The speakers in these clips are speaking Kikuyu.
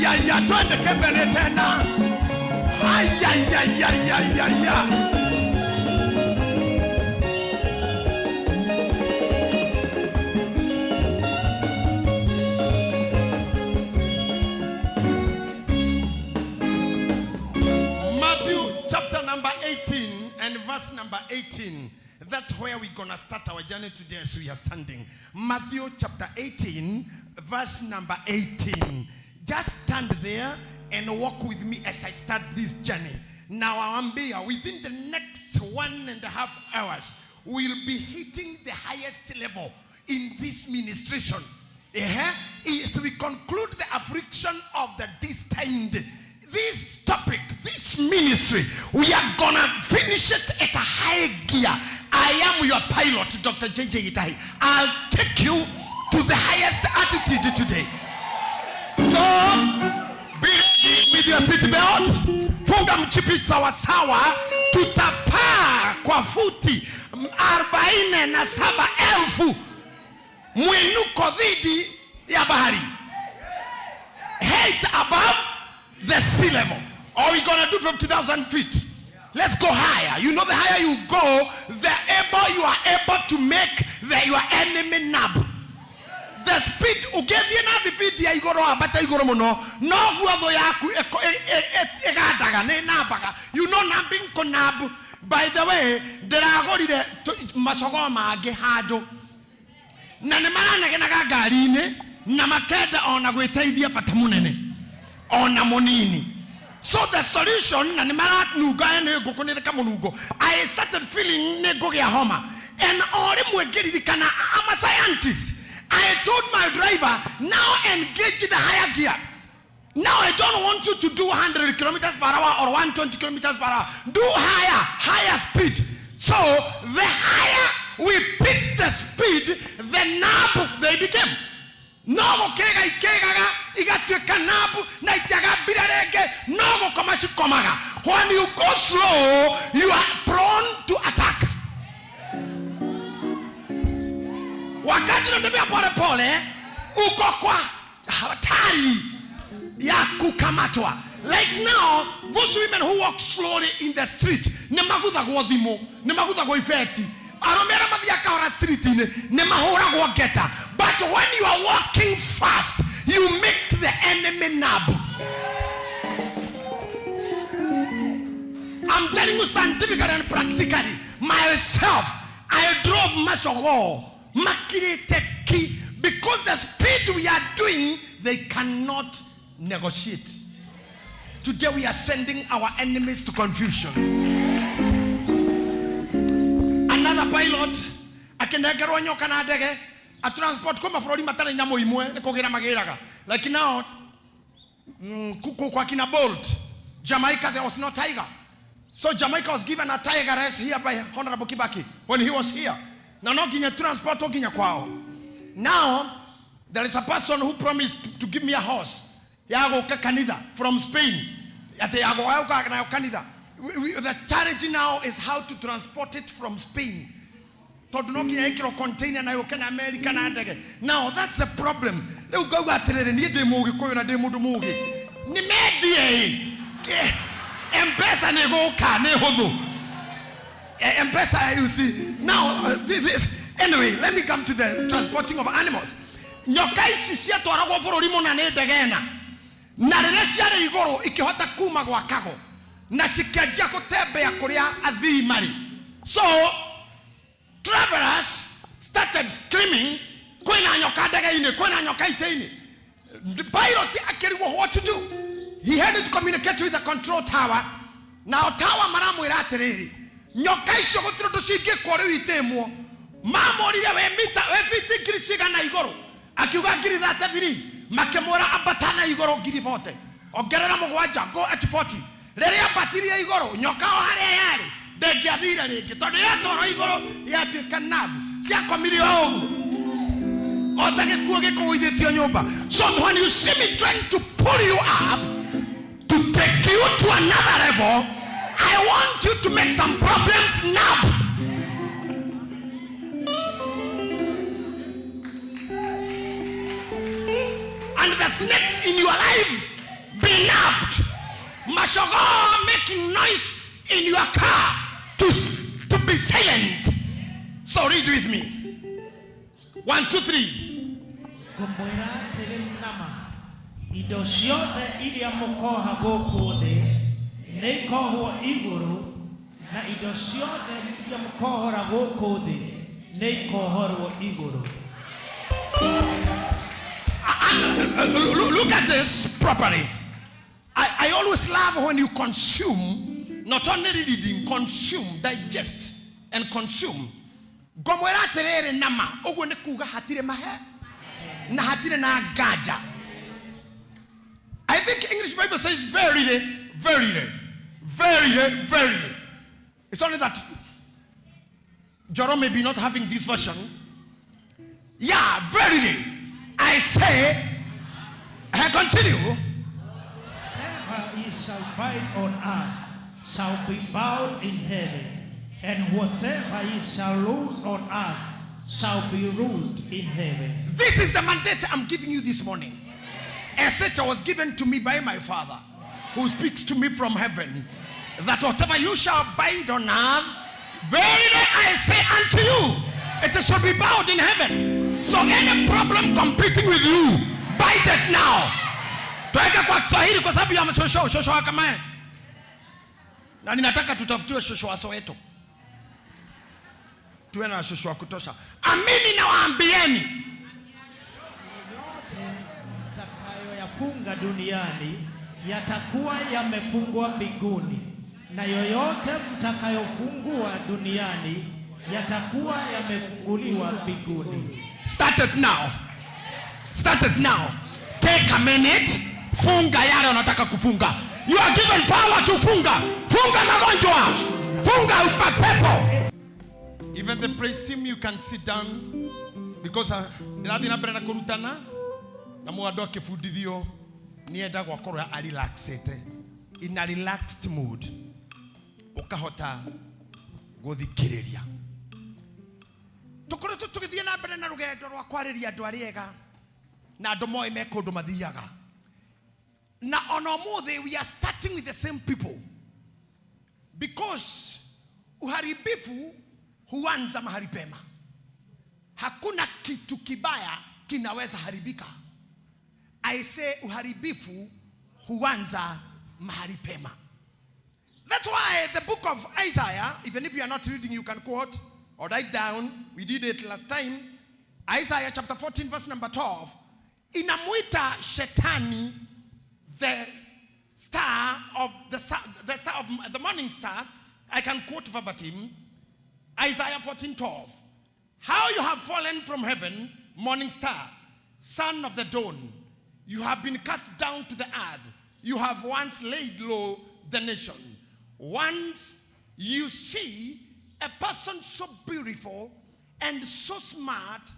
Ayayaya, twende kembele tena. Ayayayayayaya. Matthew chapter number 18 and verse number 18. That's where we're going to start our journey today as we are standing. Matthew chapter 18, verse number 18. Just stand there and walk with me as I start this journey. Now, Awambia, within the next 1.5 hours, we'll be hitting the highest level in this ministration. As we conclude the affliction of the destined, this topic, this ministry, we are gonna finish it at a high gear. I am your pilot, Dr. JJ Gitahi. I'll take you to the highest altitude today. So, be ready with your seat belt. Funga mchipi sawa sawa, tutapaa kwa futi 47,000 mwinuko dhidi ya bahari. Height above the sea level. Or we gonna do 50,000 feet. Let's go higher. You know, the higher you go, the able you are able to make your enemy nap. The speed ũngĩthiĩ na thibindi ya igũrũ, ambata igũrũ mũno, noguo thũ yaku ĩgandaga nĩ nambaga. You know napping, kũnap. By the way, ndĩragũrire macogoo mangĩ handũ na nĩ maranegenaga ngari-inĩ na makenda ona gwĩteithia bata mũnene ona mũnini. So the solution, na nĩ maranunga nĩ ngũkũ nĩ kamũnungo. I started feeling nĩ ngũgĩa homa and o rĩmwe ngĩririkana I'm a scientist. I told my driver, "Now engage the higher gear. Now I don't want you to do 100 kilometers per hour or 120 kilometers per hour. Do higher, higher speed." So the higher we pick the speed, the numb they became. No gũkĩga ikĩgaga igatuĩka numb na itiagambire rĩngĩ, no gũkoma cikomaga. When you go slow, you are prone to attack. Wakati unatembea pole pole, uko kwa hatari ya kukamatwa. Like now, those women who walk slowly in the street nĩ maguthagwo thimũ, nĩ maguthagwo ibeti. Arũme arĩa mathiaga kahora street-inĩ nĩ mahũragwo ngeta. But when you are walking fast, you make the enemy numb. I'm telling you scientifically and practically. Myself, I drove macogoo makirĩte ki because the speed we are doing, they cannot negotiate. Today we are sending our enemies to confusion. Another pilot akĩnengerwo nyoka na ndege a transport kwa mabũrũri matarĩ nyamũ imwe nĩ kũgĩra magĩraga. Like now, kwa kina Bolt, Jamaica, there was no tiger. So Jamaica was given a tigeress here by Honorable Kibaki when he was here. Na no nginya transport nginya kwao. Now there is a person who promised to give me a horse ya gũka kanitha from Spain. Ati ya gũka nayo kanitha. The challenge now is how to transport it from Spain, tondũ no nginya ĩkĩrwo container na yũke na America na ndege. Now that's the problem. Rĩu ngauga atĩrĩrĩ, niĩ ndĩ Mũgĩkũyũ na ndĩ mũndũ mũgĩ, nĩ mendie ĩ Mpesa nĩ gũka nĩ hũthũ. Mpesa, you see now, this, anyway, let me come to the transporting of animals. Nyoka ici ciatwaragwo bũrũri mũna nĩ ndege ĩna, na rĩrĩa ciarĩ igũrũ ikĩhota kuma gwakago na cikĩanjia gũtembea kũrĩa athii marĩ. So travelers started screaming, "Kwĩna nyoka ndege-inĩ, kwĩna nyoka itĩ-inĩ." The pilot akĩrigwo what to do. He had to communicate with the control tower. Nao tower maramwĩra atĩrĩrĩ, nyoka icio gũtirĩ ũndũ cingĩkwo rĩu itĩmwo. Mamũrire, "We mita, we fiti ngiri cigana igũrũ?" Akiuga, "Ngiri 33." Makĩmwĩra, "Ambata na igũrũ ngiri 40, ongerera mũgwanja, go at 40." Rĩrĩa ambatirie igũrũ, nyoka o harĩa yarĩ ndĩngĩathire rĩngĩ, tondũ yatwarwo igũrũ yatuĩka nabu, ciakomire o ũguo o ta gĩkuo gĩkũgũithĩtio nyũmba. So when you see me trying to pull you up to take you to another level, I want you to make some problems now. And the snakes in your life Be nabbed. Mashogo making noise in your car to be silent. So read with me. 1, 2, 3. Ngũmwĩra atĩrĩ nama, indo ciothe iria mũkoha gũkũ thĩ nĩ ikohwo igũrũ, na indo ciothe iria mũkohora gũkũ thĩ nĩ ikohorwo igũrũ. Look at this properly. I always love when you consume, not only reading, consume, digest, and consume. Ngomwĩra atĩrĩrĩ nama, ũguo nĩ kuga hatirĩ mahe na hatirĩ na nganja. I think English Bible says verily, verily, verily, verily. It's only that Jerome may be not having this version. Yeah, verily, I say, I continue. Whatever ye shall bind on earth shall be bound in heaven, and whatever ye shall loose on earth shall be loosed in heaven. This is the mandate I'm giving you this morning. As it was given to me by my Father, who speaks to me from heaven, that whatever you shall bind on earth, verily I say unto you, it shall be bound in heaven. So any problem competing with you, bind it now. Tuweke kwa Kiswahili kwa sababu ya shosho, shosho wa kamae. Na ninataka tutafutiwe shosho wa Soweto. Tuwe na shosho wa kutosha. Amini nawaambieni, Yote mtakayoyafunga duniani yatakuwa yamefungwa mbinguni, na yoyote mtakayofungua duniani yatakuwa yamefunguliwa mbinguni. Start it now. Start it now. Take a minute. Funga yale unataka kufunga. You are given power to funga. Funga magonjwa. Funga mapepo. Even the praise team, you can sit down because ndirathiĩ na mbere na kũrutana na mũndũ akĩbundithio nĩendagwo akorwo arelaxĩte in a relaxed mood, ũkahota gũthikĩrĩria. Tũkoretwo tũgĩthiĩ na mbere na rũgendo rwa kwarĩria andũ arĩa ega na andũ moĩ me kũndũ mathiaga, na ona ũmũthĩ we are starting with the same people because uharibifu huanza mahali pema. Hakuna kitu kibaya kinaweza haribika. I say uharibifu huanza mahali pema. That's why the book of Isaiah, even if you are not reading, you can quote or write down. We did it last time. Isaiah chapter 14, verse number 12. Inamuita shetani the star of the star of the morning star. I can quote verbatim. Isaiah 14:12. "How you have fallen from heaven, morning star, son of the dawn. You have been cast down to the earth. You have once laid low the nation." Once you see a person so beautiful and so smart,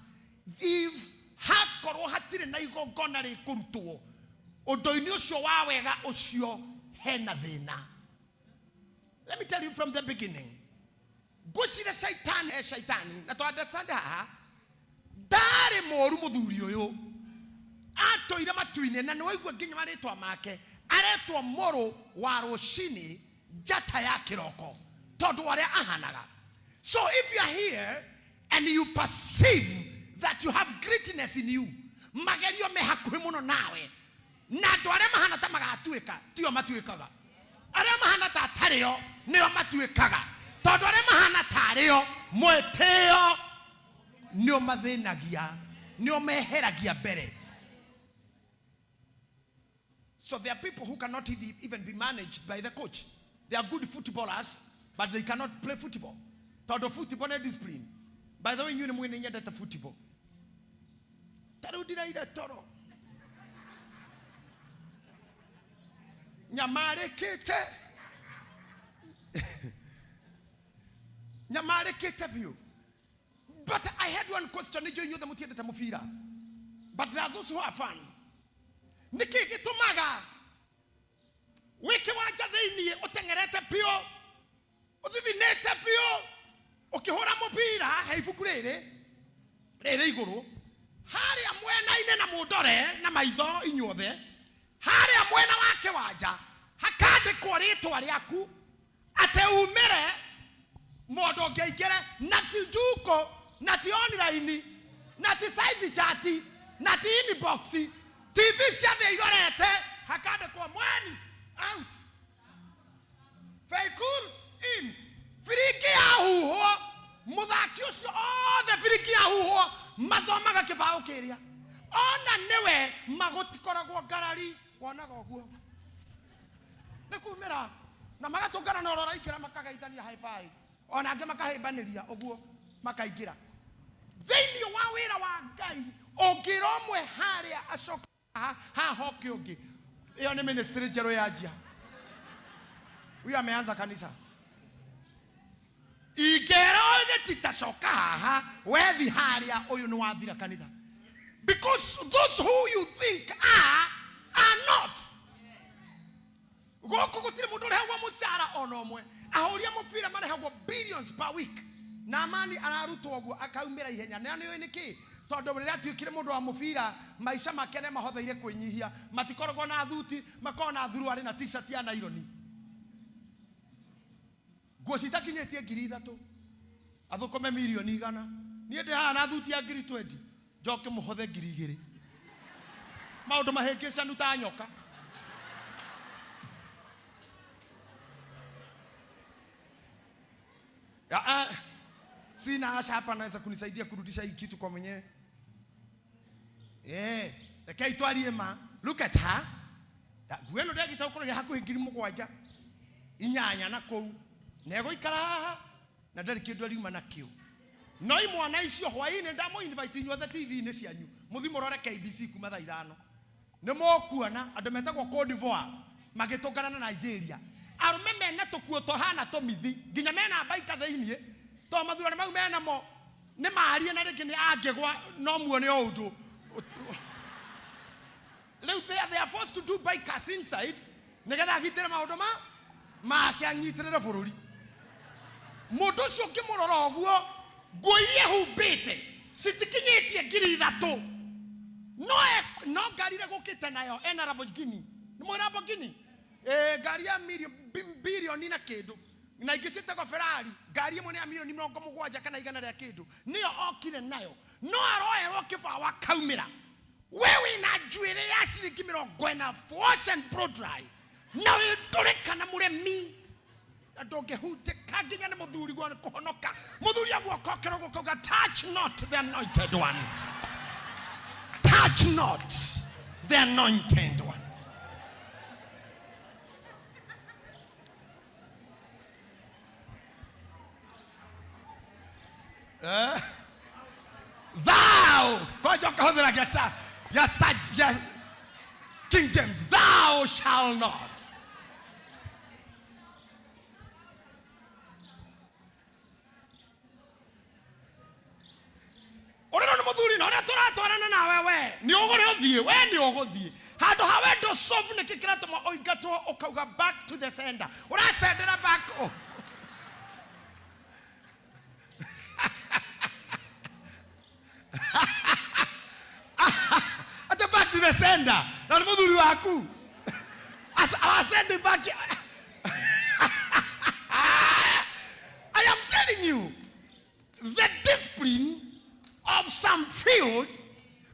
if hakorwo hatirĩ na igongona rĩkũrutwo ũndũ-inĩ ũcio wa wega ũcio, hena thĩna. Let me tell you from the beginning, ngwĩciria shaitani e shaitani na to understand haha ndarĩ mũru. Mũthuri ũyũ atũire matu-inĩ na nĩwaigua nginya marĩtwa make, aretwo mũrũ wa rũcinĩ, njata ya kĩroko, tondũ arĩa ahanaga. So if you are here and you perceive that you have greatness in you, magerio me hakuhĩ mũno nawe, na andũ arĩa mahana ta magatuĩka tio matuĩkaga, arĩa mahana ta atarĩo nĩo matuĩkaga, tondũ arĩa mahana tarĩo mwĩtĩo nĩo mathĩnagia, nĩo meheragia mbere. So there are people who cannot even be managed by the coach. They are good footballers, but they cannot play football tondũ football nĩ discipline. By the way, inyuĩ nĩ mwĩ nĩ nyendete football. Ta rĩu ndiraire toro nyamarĩkĩte, nyamarĩkĩte biũ. But I had one question. Nĩnjũĩ inyuothe mũtiendete mũbira, but there are those who are fan. Nĩkĩ gĩtũmaga wĩ kĩwanja thĩiniĩ ũteng'erete biũ, ũthithinĩte biũ, ũkĩhũra mũbira, he ibuku rĩrĩ rĩrĩ igũrũ harĩa mwena-inĩ, na mũndore na maitho inyuothe, Harĩa mwena wa kĩwanja hakandĩkwo rĩtwa rĩaku atĩ umĩre mũndũ ũngĩ aingĩre, na ti njuko, na ti online, na ti side chat, na ti inbox. TV ciothe irorete, hakandĩkwo mweni out, Feikul in. Biringi yahuhwo, muthaki ucio othe biringi yahuhwo mathomaga kĩbaũ kĩrĩa ona nĩwe magũtikoragwo ngarari, wonaga ũguo nĩ kumĩra na magatũngana na ũrĩa ũraingĩra, makagaithania high five, ona angĩ makahĩmbanĩria ũguo makaingĩra thĩinĩ wa wĩra wa Ngai. Ũngĩra ũmwe harĩa acoke haha, haha hoke ũngĩ, ĩyo nĩ ministry njerũ yanjia. Huyu ameanza kanisa. Ingera gĩtitacoka haha, wethi harĩa, ũyũ nĩ wathira kanitha, because those who you think are not. Gũkũ gũtirĩ mũndũ ũrĩhagwo mũcara ona ũmwe. Ahũri a mũbira marĩhagwo billions per week, na Amani ararutwo ũguo akaumĩra ihenya. Na nĩ ũĩ nĩkĩ? Tondũ rĩrĩa atuĩkire mũndũ wa mũbira, maica make nĩ mahotheire kwĩnyihia. Matikoragwo na thuti, makoragwo na thuruarĩ na T-shirt ya naironi, nguo citakinyĩtie 3,000, athũkũme 100,000,000. Niĩ ndĩ haha na thuti ya 20,000, njoke mũhothe 2,000, maũndũ mahĩngĩcanu ta nyoka. Ya, ah, sina asha hapa naweza kunisaidia kurudisha hii kitu kwa mwenyewe. Eh, reke itwarie ma. Look at her. Nguo ĩno ndagĩta gũkorwo hakuhĩ 7,000, 8,000 na kũu, na ĩgũikara haha na ndarĩ kĩndũ ariuma nakĩo. No imwana icio hwaĩ-inĩ ndamũ invite inyuothe TV-inĩ cianyu, mũthi mũrore KBC kuma thaa 5, nĩ mũkuona andũ metagwo Cote d'Ivoire magĩtũngana na Nigeria, arũme mena tũkuo tũhana tũmithi, nginya mena mbaika thĩiniĩ, tondũ mathurano mau menamo nĩ marie, na rĩngĩ nĩ angĩgwa no muone o ũndũ. Rĩu they are forced to do bikers inside nĩgetha agitĩre maũndũ ma make, anyitĩrĩre bũrũri. Mũndũ ũcio ũngĩmũrora ũguo, nguo iria ehumbĩte citikinyĩtie 3,000, no no ngari ĩrĩa gũkĩte nayo, ena Lamborghini. Nĩ mũĩ Lamborghini? Eh, ngari ya bilioni na kĩndũ, na ingĩ ciĩtagwo Ferrari. Ngari ĩmwe nĩ ya 70 million kana igana rĩa kĩndũ, nĩyo okire nayo, no aroerwo kĩbaũ akaumĩra. We wĩna njuĩrĩ ya ciringi 40, wash and blow dry, na wĩ ndũrĩ kana mũremi na ndũngĩhutĩka nginya nĩ mũthuri guo nĩ kũhonoka. Mũthuri aguoka ũkĩra gũkauga, "Touch not the anointed one, touch not the anointed one." Eh? Thou kwanja ũkahũthĩra gĩa King James, "Thou shall not." Ũrĩro nĩ mũthuri na ũrĩa tũratwarana nawe, we nĩ ũgũrĩ ũthiĩ, we nĩ ũgũthiĩ handũ ha wendo solve. Nĩkĩ kĩratũma ũingatwo ũkauga back to the sender? Ũracendera back, oh. Ate back to the sender na nĩ mũthuri waku. Awasend back. I am telling you, the discipline of some field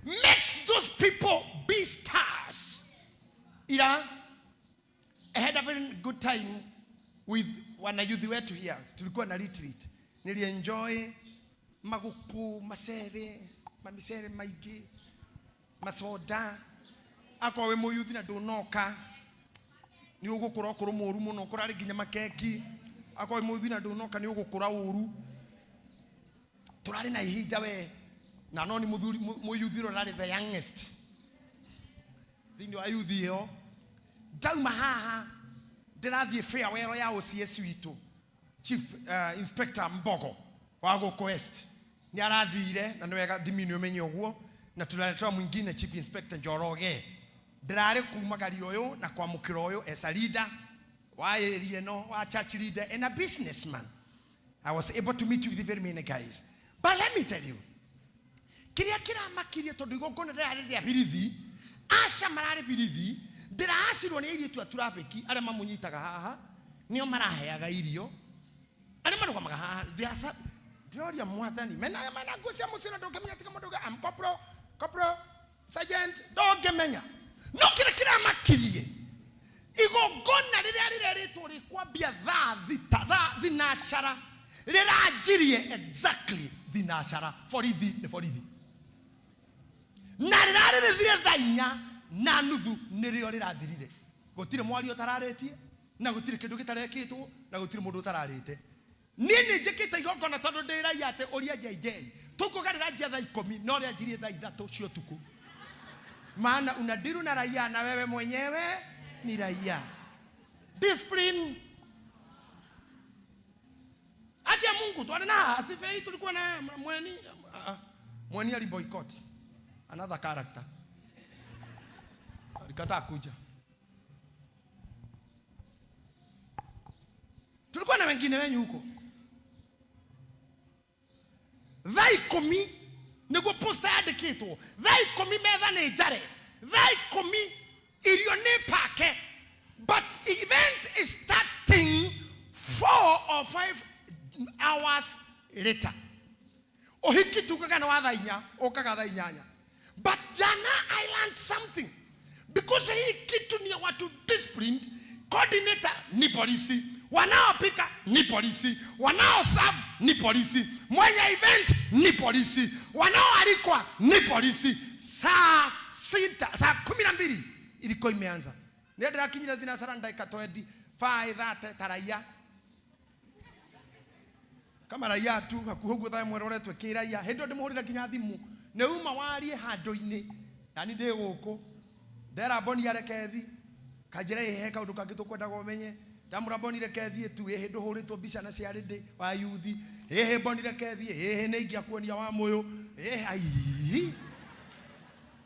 makes those people be stars. Ila I had a very good time with wanayuthi wetu here. Tulikuwa na retreat. Nilienjoy maguku, macere, mamicere maingĩ, masoda. Akorwo wĩ mũyuthi na ndũnoka, nĩ ũgũkũra ũkũrũ mũru mũno. Kũrarĩ nginya makeki. Akorwo wĩ mũyuthi na ndũnoka, nĩ ũgũkũra ũru. Tũrarĩ na ihinda we na no nĩ mũthuri mũyuthi ũrĩa ũrarĩ the youngest thĩinĩ wa yuthi ĩyo. Ndauma haha ndĩrathiĩ farewell ya OCS witũ, Chief Inspector Mbogo wa gũkũ West nĩ arathire, na nĩ wega ndimi nĩ ũmenye ũguo, na tunaletewa mwingine, Chief Inspector Njoroge. Ndĩrarĩ kumagaria ũyũ na kwamũkĩra ũyũ as a leader wa area ĩno, wa church leader and a businessman. I was able to meet with very many guys, but let me tell you kĩrĩa kĩramakirie, tondũ igongona rĩrarĩ rĩa birithi, aca mararĩ birithi. Ndĩraacirwo nĩ airĩtu a turabĩki arĩa mamũnyitaga haha, nĩo maraheaga irio, arĩa marũgamaga haha. They are ndĩroria mwathani, mena mena nguo cia mũciĩ na ndũngĩmenya tiga mũndũ am corporal, corporal, sergeant, ndũngĩmenya. No kĩrĩa kĩramakirie, igongona rĩrĩa rĩrerĩtwo rĩkwambia thaa thita, thaa thinacara, rĩranjirie exactly thinacara. Borithi nĩ borithi. Na rĩrarĩ rĩthire thaa inya na nuthu nĩrĩo rĩrathirire. Gũtirĩ mwario ũtararĩtie, na gũtirĩ kĩndũ gĩtarekĩtwo, na gũtirĩ mũndũ ũtararĩte. Niĩ nĩ njĩkĩte igongona tondũ ndĩ raia atĩ ũria JJ. Tũkuga rĩranjia thaa ikũmi, no rĩanjirie thaa ithatũ cia ũtukũ. Maana unadiru na raia na wewe mwenyewe ni raia. Discipline. Haki ya Mungu twale na asifei, tulikuwa na mweni, mweni ali boycott. Another character. Alikataa kuja. Tulikuwa na wengine wenyu huko. Thaa ikũmi nĩguo posta yandĩkĩtwo. Thaa ikũmi metha nĩ njare. Thaa ikũmi irio nĩ pake. But event is starting 4 or 5 hours later. Ũhiki tugaga nĩ wa thaa inya, ũkaga thaa inyanya. But jana I learned something. Because hii kitu ni ya watu disciplined. Coordinator ni polisi, wanaopika ni polisi, wanaoserve ni polisi, mwenye event ni polisi, wanaoalikwa ni polisi. Saa sita, saa kumi na mbili ilikuwa imeanza. Nĩ ndĩrakinyire thinacara ndagĩka twendi, five thate ta raia. Kama raia tu hakuhĩ ũguo thaa ĩmwe ĩroretwo ĩkĩ raia. Hĩndĩ ĩyo ndĩmũhũrĩre nginya thimũ. Nĩ uma warie handũ-inĩ. Nani ndĩ gũkũ. Ndera Boni areke thi. Kanjĩra ĩĩ he kaũndũ kangĩ tũkwendaga ũmenye. Ndamũra Boni reke thiĩ tu, ĩhĩ ndũhũrĩtwo mbica na ciarĩndĩ wa yuthi. Ĩhĩ Boni reke thiĩ, ĩhĩ nĩ ingĩakuonia wa mũyũ. Ĩhĩ ai.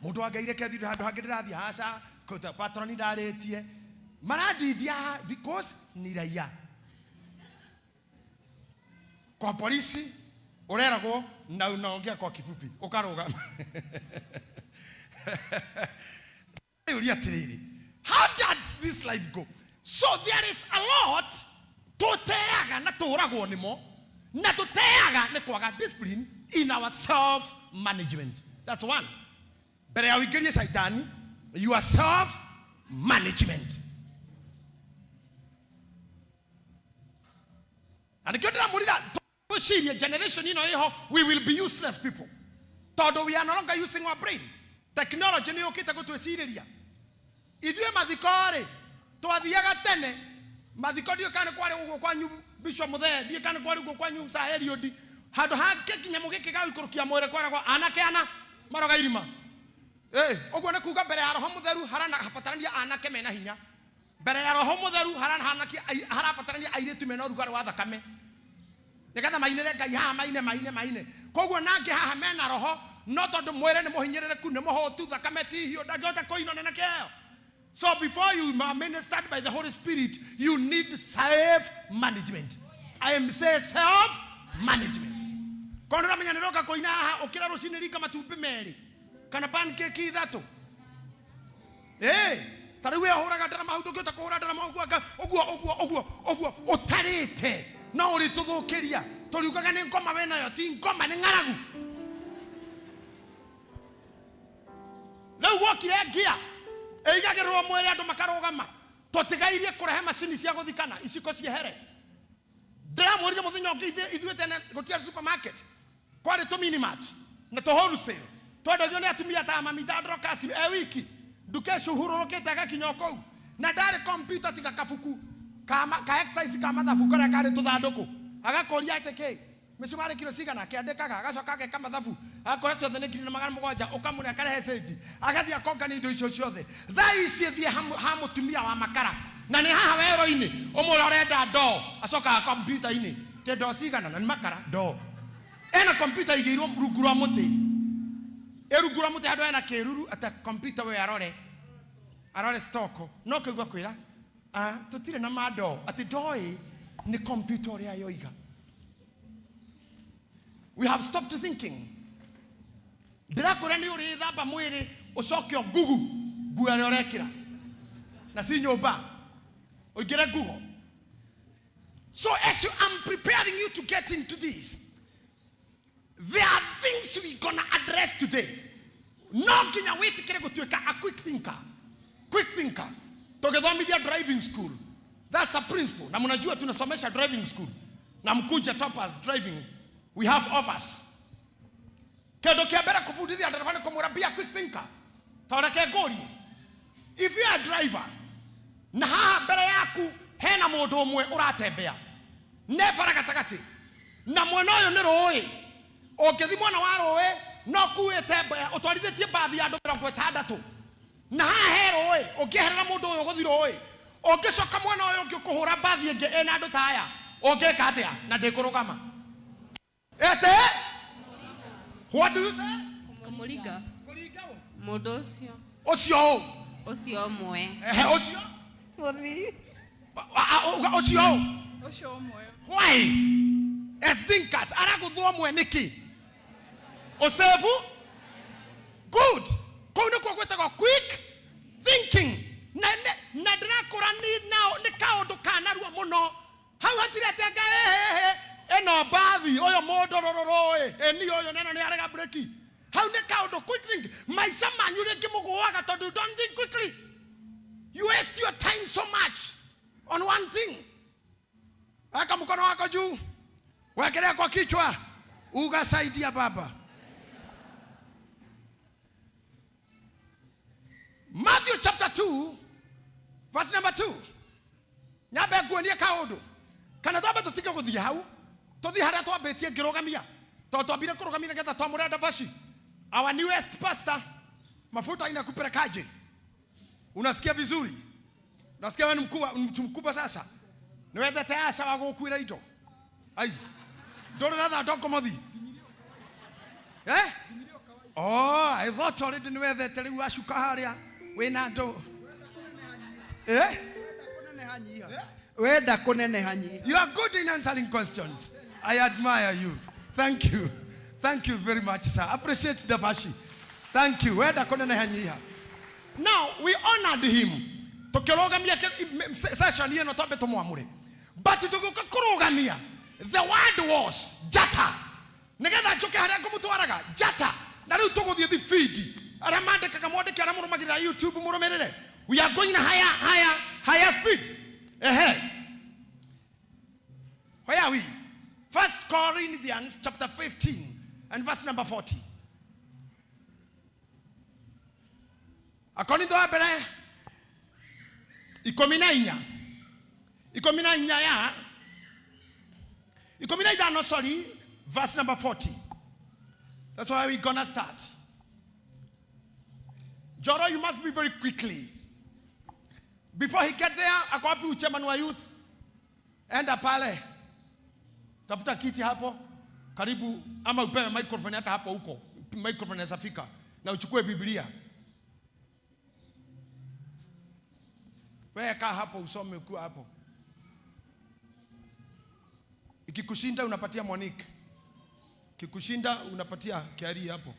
Mũndũ wa Ngai reke thiĩ handũ hangĩ ndĩrathiĩ haca, kũta patroni ndarĩtie. Marandindia haha because ni raia. Kwa polisi ureragwo na unaongea kwa kifupi, ukarugama. Ũria atĩrĩrĩ, how does this life go? So there is a lot tũteaga na tũragwo nĩmo, na tũteaga nĩ kwaga discipline in our self management. That's one. Mbere ya ũingĩrie shaitani, your self management. Na nĩkĩo ndĩramũrira twĩcirie generation ĩno ĩho, we will be useless people. Tondũ we are no longer using our brain. Technology nĩ yũkĩte gũtwĩcirĩria. Ithuĩ mathiko rĩ, twathiaga tene. Mathiko ndiũĩ kana nĩ kwarĩ ũguo kwanyu Bishop Mũthee, ndiũĩ kana nĩ kwarĩ ũguo kwanyu Sir Eliud. Handũ ha kĩnyamũ gĩkĩ gĩa gũikũrũkia mwĩrĩ kwaragwo anake ana maroga irima. Ũguo nĩ kuga mbere ya Roho Mũtheru harabatarania anake mena hinya. Mbere ya Roho Mũtheru harabatarania airĩtu mena ũrugarĩ wa thakame. Nĩgetha mainĩre Ngai haha, maine, maine, maine. Koguo nangĩ haha mena roho, no tondũ mwĩrĩ nĩ mũhinyĩrĩrĩku, nĩ mũhũtu, thakame ti hiũ, ndangĩhota kũinwo nĩ kĩheo. So before you are ministered by the Holy Spirit, you need self-management. I am say self-management. Kono ũramenya nĩ ũroka kũina haha, ũkĩra rũcinĩ ringa matumbĩ merĩ, kana pancake ithatũ. Ta rĩu we ũhũraga ndarama hau, ndũngĩhota kũhũra ndarama ũguo anga, ũguo, ũguo, ũguo, ũguo, ũtarĩte. No ũrĩtũthũkĩria. Tũriugaga nĩ ngoma we nayo, ti ngoma, nĩ ng'aragu. Rĩu gwokire ngia, ĩigagĩrĩrwo mwĩrĩ andũ makarũgama. Tũtigairie kũrehe macini cia gũthikana, iciko ciehere. Ndĩramwĩrire mũthenya ũngĩ ithuĩ tene gũtiarĩ supermarket. Kwarĩ tũ minimart na tũ wholesale. Twendagio nĩ atumia ta mami ta Dorcas e wiki. Nduka ĩcuhurũrũkĩte agakinya o kũu. Na ndarĩ computer tiga kabuku ka exercise ka mathabu karĩa karĩ tũthandũkũ. Agakũria atĩ kĩ? Mĩcumarĩ kiro cigana? Akĩandĩkaga, agacoka ageka mathabu. Agakora ciothe nĩ ngiri na magana mũgwanja, ũkamũne akarehe cĩnji. Agathiĩ akongania indo icio ciothe. Thaa ici thiĩ ha mũtumia wa makara. Na nĩ haha werũ-inĩ, ũmũre ũrenda ndoo, acokaga kompiuta-inĩ. Tĩ ndoo cigana? Na nĩ makara, ndoo. Ena kompiuta igĩirwo rungu rwa mũtĩ. Ĩ rungu rwa mũtĩ handũ hena kĩruru, ata kompiuta we arore. Arore stock. No kĩigua kwĩra, tũtirĩ na ma ndoo. Atĩ ndoo ĩ, nĩ kompiuta ũrĩa yoiga. We have stopped thinking. Ndĩrakwĩra nĩ ũrĩthamba mwĩrĩ ũcoke ũngugu nguo ĩrĩa ũrekĩra. Na si nyũmba. Ũingĩre Google. So as you, I'm preparing you to get into this, there are things we gonna address today. No nginya wĩtĩkĩre gũtuĩka a quick thinker. Quick thinker. Tũgĩthomithia driving school. That's a principle. Na mnajua tunasomesha driving school. Na mkuja toppers driving. We have offers. Kĩndũ kĩa mbere kũbundithia ndereba nĩ kũmwĩra be a quick thinker. Ta reke ngũrie. If you are a driver, na haha mbere yaku hena mũndũ ũmwe ũratembea ne bara gatagatĩ na mwena ũyũ nĩ rũĩ, ũngĩthi mwena wa rũĩ no kuĩte ũtwarithĩtie mbathi ya andũ 60, na haha he rũĩ, ũngĩeherera mũndũ ũyũ ũgũthi rũĩ, ũngĩcoka mwena ũyũ ũngĩ ũkũhũra mbathi ĩngĩ ĩna andũ ta aya, ũngĩka atĩa na ndĩkũrũgama? Ete? What do you say? Kũmũringa. Kũringa ũ? Mũndũ ũcio. Ũcio ũ? Ũcio ũmwe. Ehe, ũcio? Ũcio ũ? Ũcio ũmwe. Why? As thinkers, aragũthwo ũmwe nĩkĩ? Ũsevu? Good. Kũu nĩkuo gwĩtagwo quick thinking. Na na ndĩrakũra ni nao nĩ kaũndũ ka narua mũno. Hau hatirĩ atĩ anga ĩhĩhĩ ĩno mbathi ũyũ mũndũ rũrũrũ ĩ ni ũyũ neno nĩ arega breki. Hau nĩ kaũndũ quick think. Maica manyu rĩngĩ mũgũaga tondũ you don't think quickly. You waste your time so much on one thing. Weka mkono wako juu, wekelea kwa kichwa, ugasaidia Baba. Matthew chapter 2 verse number 2. Nyambe nguonie kaundu kana twambe tutige guthie hau, tuthie haria twambitie ngirugamia, tondu twambire kurugamia nigetha twamure Ndavaci, our newest pastor. Mafuta inakupelekaje? Unasikia vizuri? Unasikia wewe ni mkubwa, mtu mkubwa sasa. Niwethete aca wa gukuira indo. Ai. Ndore na thando mothi. Eh? Oh, I thought already niwethete riu acuka haria wina andu. Eh? Wenda kuneneha nyiha. You are good in answering questions. I admire you. Thank you. Thank you very much, sir. Appreciate Ndavaci. Thank you. Wenda kuneneha nyiha. Now, we honored him. Tukirugamia session ĩno twambe tũmwamũre. But tũgĩũka kũrũgamia, the word was njata. Nĩgetha njũke harĩa ngũmũtwaraga, njata. Na rĩu tũgũthiĩ thibindi. Arĩa mandĩkaga mwandĩke, arĩa mũrũmagĩrĩra YouTube mũrũmĩrĩre. We are going higher, higher, higher speed. Ehe. Where are we? First Corinthians chapter 15 and verse number 40. Akorintho wa mbere 14. 14 ya 15, sorry, verse number 40. That's why we're gonna start. Joro, you must be very quickly. Before he get there, ako wapi chairman wa youth? Enda pale. Tafuta kiti hapo. Karibu, ama upewe microphone hata hapo huko. Microphone inaweza fika. Na uchukue Biblia. Wewe kaa hapo usome ukiwa hapo. Ikikushinda unapatia Monique. Ikikushinda unapatia Kiari hapo.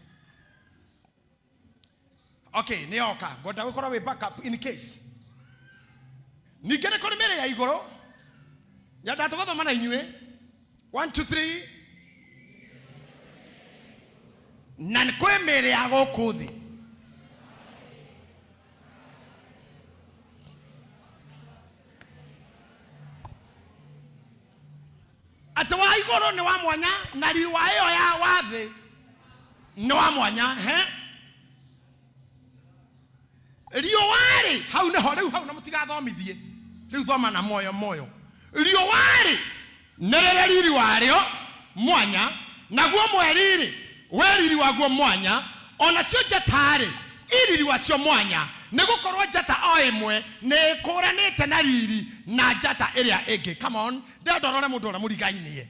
Okay, nioka. Ngoda gukora we backup in case. Ningĩ nĩ kũrĩ mĩrĩ ya igũrũ. Nyenda tũgathoma na inyuĩ. 1 2 3. Na nĩ kwĩ mĩrĩ ya gũkũ thĩ. Atĩ wa igũrũ nĩ wa mwanya na riri wa ĩyo ya wa thĩ nĩ wa mwanya. He? Riũa-rĩ, hau nĩho rĩu, hau na mũtigathomithie. Rĩu thoma na moyo moyo. Riũa-rĩ, nĩ rĩrĩ riri warĩo mwanya, naguo mweri-rĩ, wĩ riri waguo mwanya, onacio njata-rĩ, i riri wacio mwanya, nĩ gũkorwo njata o ĩmwe nĩ ĩkũranĩte na riri na njata ĩrĩa ĩngĩ. Come on, ndĩrenda ũrore mũndũ ũrĩa mũrigainie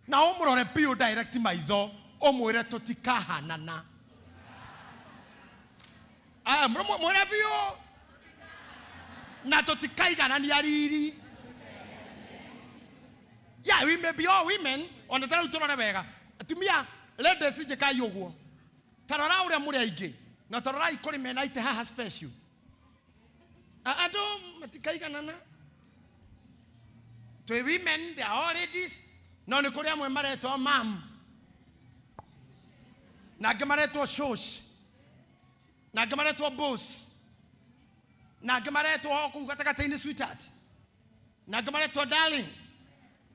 na ũmũrore biũ direct maitho, ũmwĩre tũtikahanana. Aya, mwĩre biũ na tũtikaiganania riri. Yeah, we may be all women, ona ta rĩu tũrore wega. Atumia, ladies, njĩkai ũguo. Ta rora ũrĩa mũrĩ aingĩ, na ta rorai kũrĩ mena itĩ haha special. Andũ matikaiganana. Twĩ women, they are all ladies, no nĩ kũrĩ amwe maretwo mam, na angĩ maretwo shosh, na angĩ maretwo boss, na angĩ maretwo o kũu gatagatĩ-inĩ sweetheart, na angĩ maretwo darling,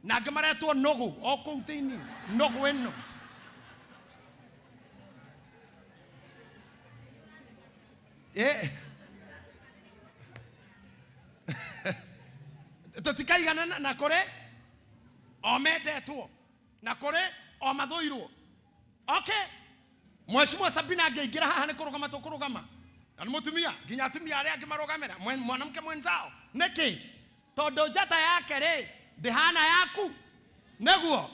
na angĩ maretwo nũgũ o kũu thĩinĩ, nũgũ ĩno. Eh. Tũtikaiganana na kũrĩ o mendetwo na kũrĩ o mathũirwo. Okay, Mheshimiwa Sabina angĩingĩra haha nĩ kũrũgama tũkũrũgama, na nĩ mũtumia, nginya atumia arĩa angĩ marũgamĩra mwanamke mwenzao. Nĩkĩ? Tondũ njata yake rĩ ndĩhana yaku. Nĩguo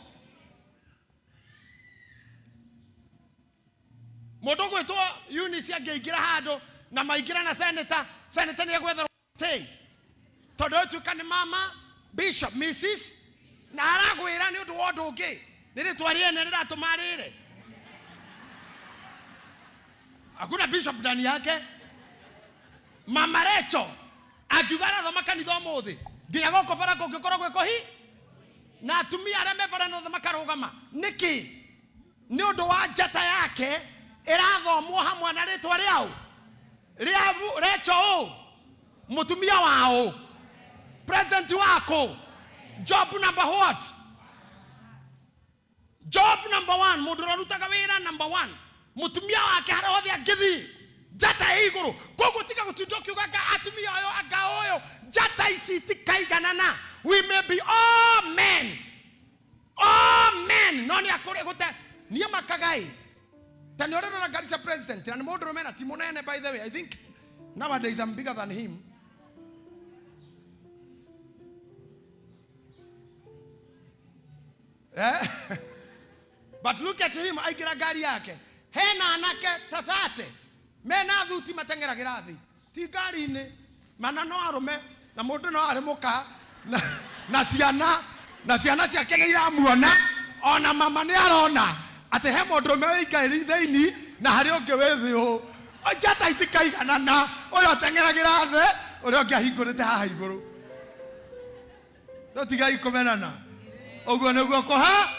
mũndũ ũgwĩtwo Eunice angĩingĩra handũ na maingĩra na senator, senator nĩ egwetherwo tĩ, tondũ ĩtuĩka nĩ mama bishop Mrs na aragwĩra nĩ ũndũ wa ũndũ ũngĩ, nĩ rĩtwa rĩene rĩratũma arĩre. Hakuna bishop ndani yake. Mama Recho angiuga arathoma kanitha ũmũthĩ nginya gũkũ bara kũngĩkorwo gwĩ kũhi na atumia arĩa me bara nothe makarũgama. Nĩkĩ? Nĩ ũndũ wa njata yake ĩrathomwo hamwe na rĩtwa rĩao rĩa Recho ũ mũtumia wao president wako job number what? Job number one, mũndũ ũrĩa ũrutaga wĩra number one, mũtumia wake harĩa hothe angĩthiĩ njata ĩ igũrũ. Koguo tiga gũtinda ũkiuga anga atumia ũyũ anga ũyũ, njata ici itikaiganana. We may be all men, all men, no nĩ akũrĩ gũte niĩ makaga ĩ ta nĩ ũrĩrora ngari cia president na nĩ mũndũrũme na ti mũnene. By the way, I think nowadays I'm bigger than him. Eh? But look at him aingĩra ngari yake, hena anake ta 30 mena thuti mateng'eragĩra thĩ, ti ngari-inĩ, mana no arũme na mũndũ no arĩ mũka na ciana, na ciana ciake nĩ iramuona, ona mama nĩ arona atĩ he mũndũrũme wĩ ngari thĩinĩ na harĩ ũngĩ wĩ thĩ ũũ. Njata itikaiganana, ũyũ ateng'eragĩra thĩ, ũrĩa ũngĩ ahingũrĩte haha igũrũ. Tũtigai kũmenana, ũguo nĩguo kũha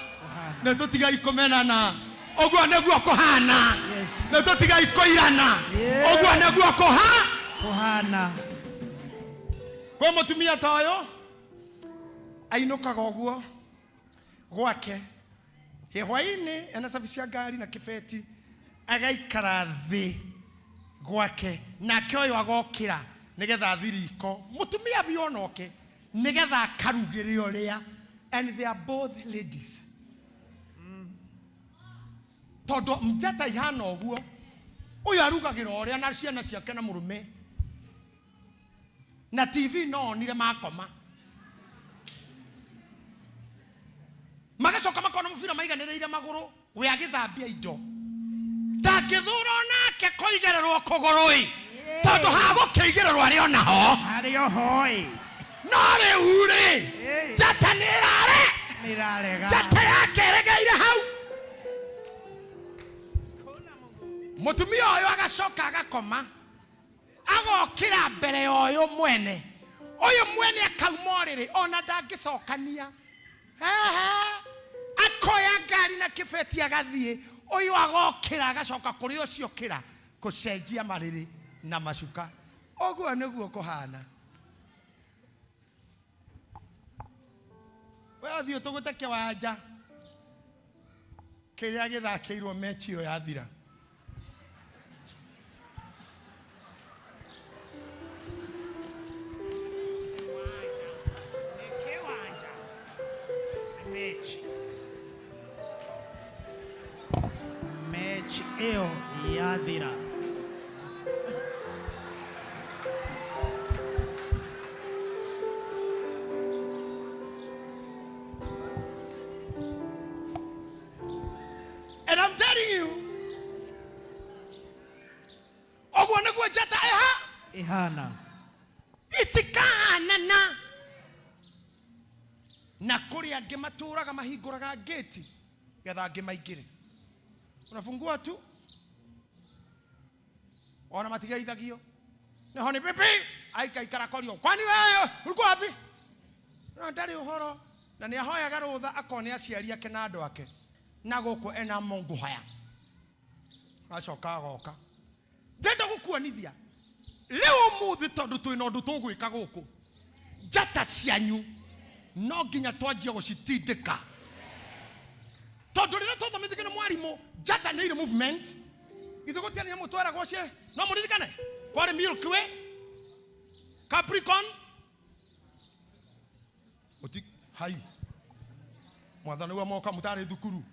nĩ tũtigai kũmenana, ũguo nĩguo kũhana. Yes. Nĩ tũtigai kũirana, ũguo nĩguo kũha Kũhana. Kwĩ mũtumia ta ũyũ ainũkaga ũguo gwake hĩ hwainĩ, ena cabi cia ngari na kĩbeti, agaikara thĩ gwake, nake ũyũ agokĩra nĩgetha athi riko, mũtumia biũ onoke nĩgetha akarugĩre ũrĩa, and they are both ladies, tondũ njata ihana ũguo, ũyũ arugagĩra ũrĩa na ciana ciake na mũrũme na TV no onire makoma, magacoka makona mũbira maiganĩrĩire magũrũ, we agĩthambia indo ndangĩthũra onake kũigĩrĩrwo kũgũrũ ĩ, tondũ hagũkĩigĩrĩrwo arĩ onaho. Harĩ oho ĩ. No rĩu rĩ, njata nĩ ĩrare Nĩ ĩrarega. Njata yake ĩregeire hau. Mũtumia ũyũ agacoka agakoma, agokĩra mbere ya ũyũ mwene, ũyũ mwene akauma ũrĩrĩ ona ndangĩcokania. Ehe, akoya ngari na kĩbeti agathiĩ, ũyũ agokĩra agacoka kũrĩ ũcio kĩra kũcenjia marĩrĩ na macuka. Ũguo nĩguo kũhana. We ũthiĩ ũtũgũte kĩwanja kĩrĩa gĩthakĩirwo mechi ĩyo yathira. Nĩ kĩwanja. Nĩ mechi. Mechi ĩyo yathira. And I'm telling you, ũguo nĩguo njata ĩha Ĩhana. Itikahanana. Na kũrĩ angĩ matũraga mahingũraga ngĩti getha angĩ maingĩre, unafungua tu, ona matigeithagio, nĩho nĩ pipi. Aikaikara korio, kwani wewe ulikuwa wapi? No ndarĩ ũhoro na nĩ ahoyaga rũtha akone aciari ake na andũ ake na gũkũ ena Mungu haya. Acoka agoka. Ndenda gũkuonithia rĩu ũmũthĩ tondũ twĩna ũndũ tũgwĩka gũkũ, njata cianyu no nginya twanjie gũcitindĩka, tondũ rĩrĩa twathomithagio nĩ mwarimũ njata nĩ irĩ movement. Ithuĩ gũtiarĩ nyamũ tweragwo cie, no mũririkane kwarĩ Milky Way, Capricorn, Uti, hai mwathani wa moka mutarĩ thukuru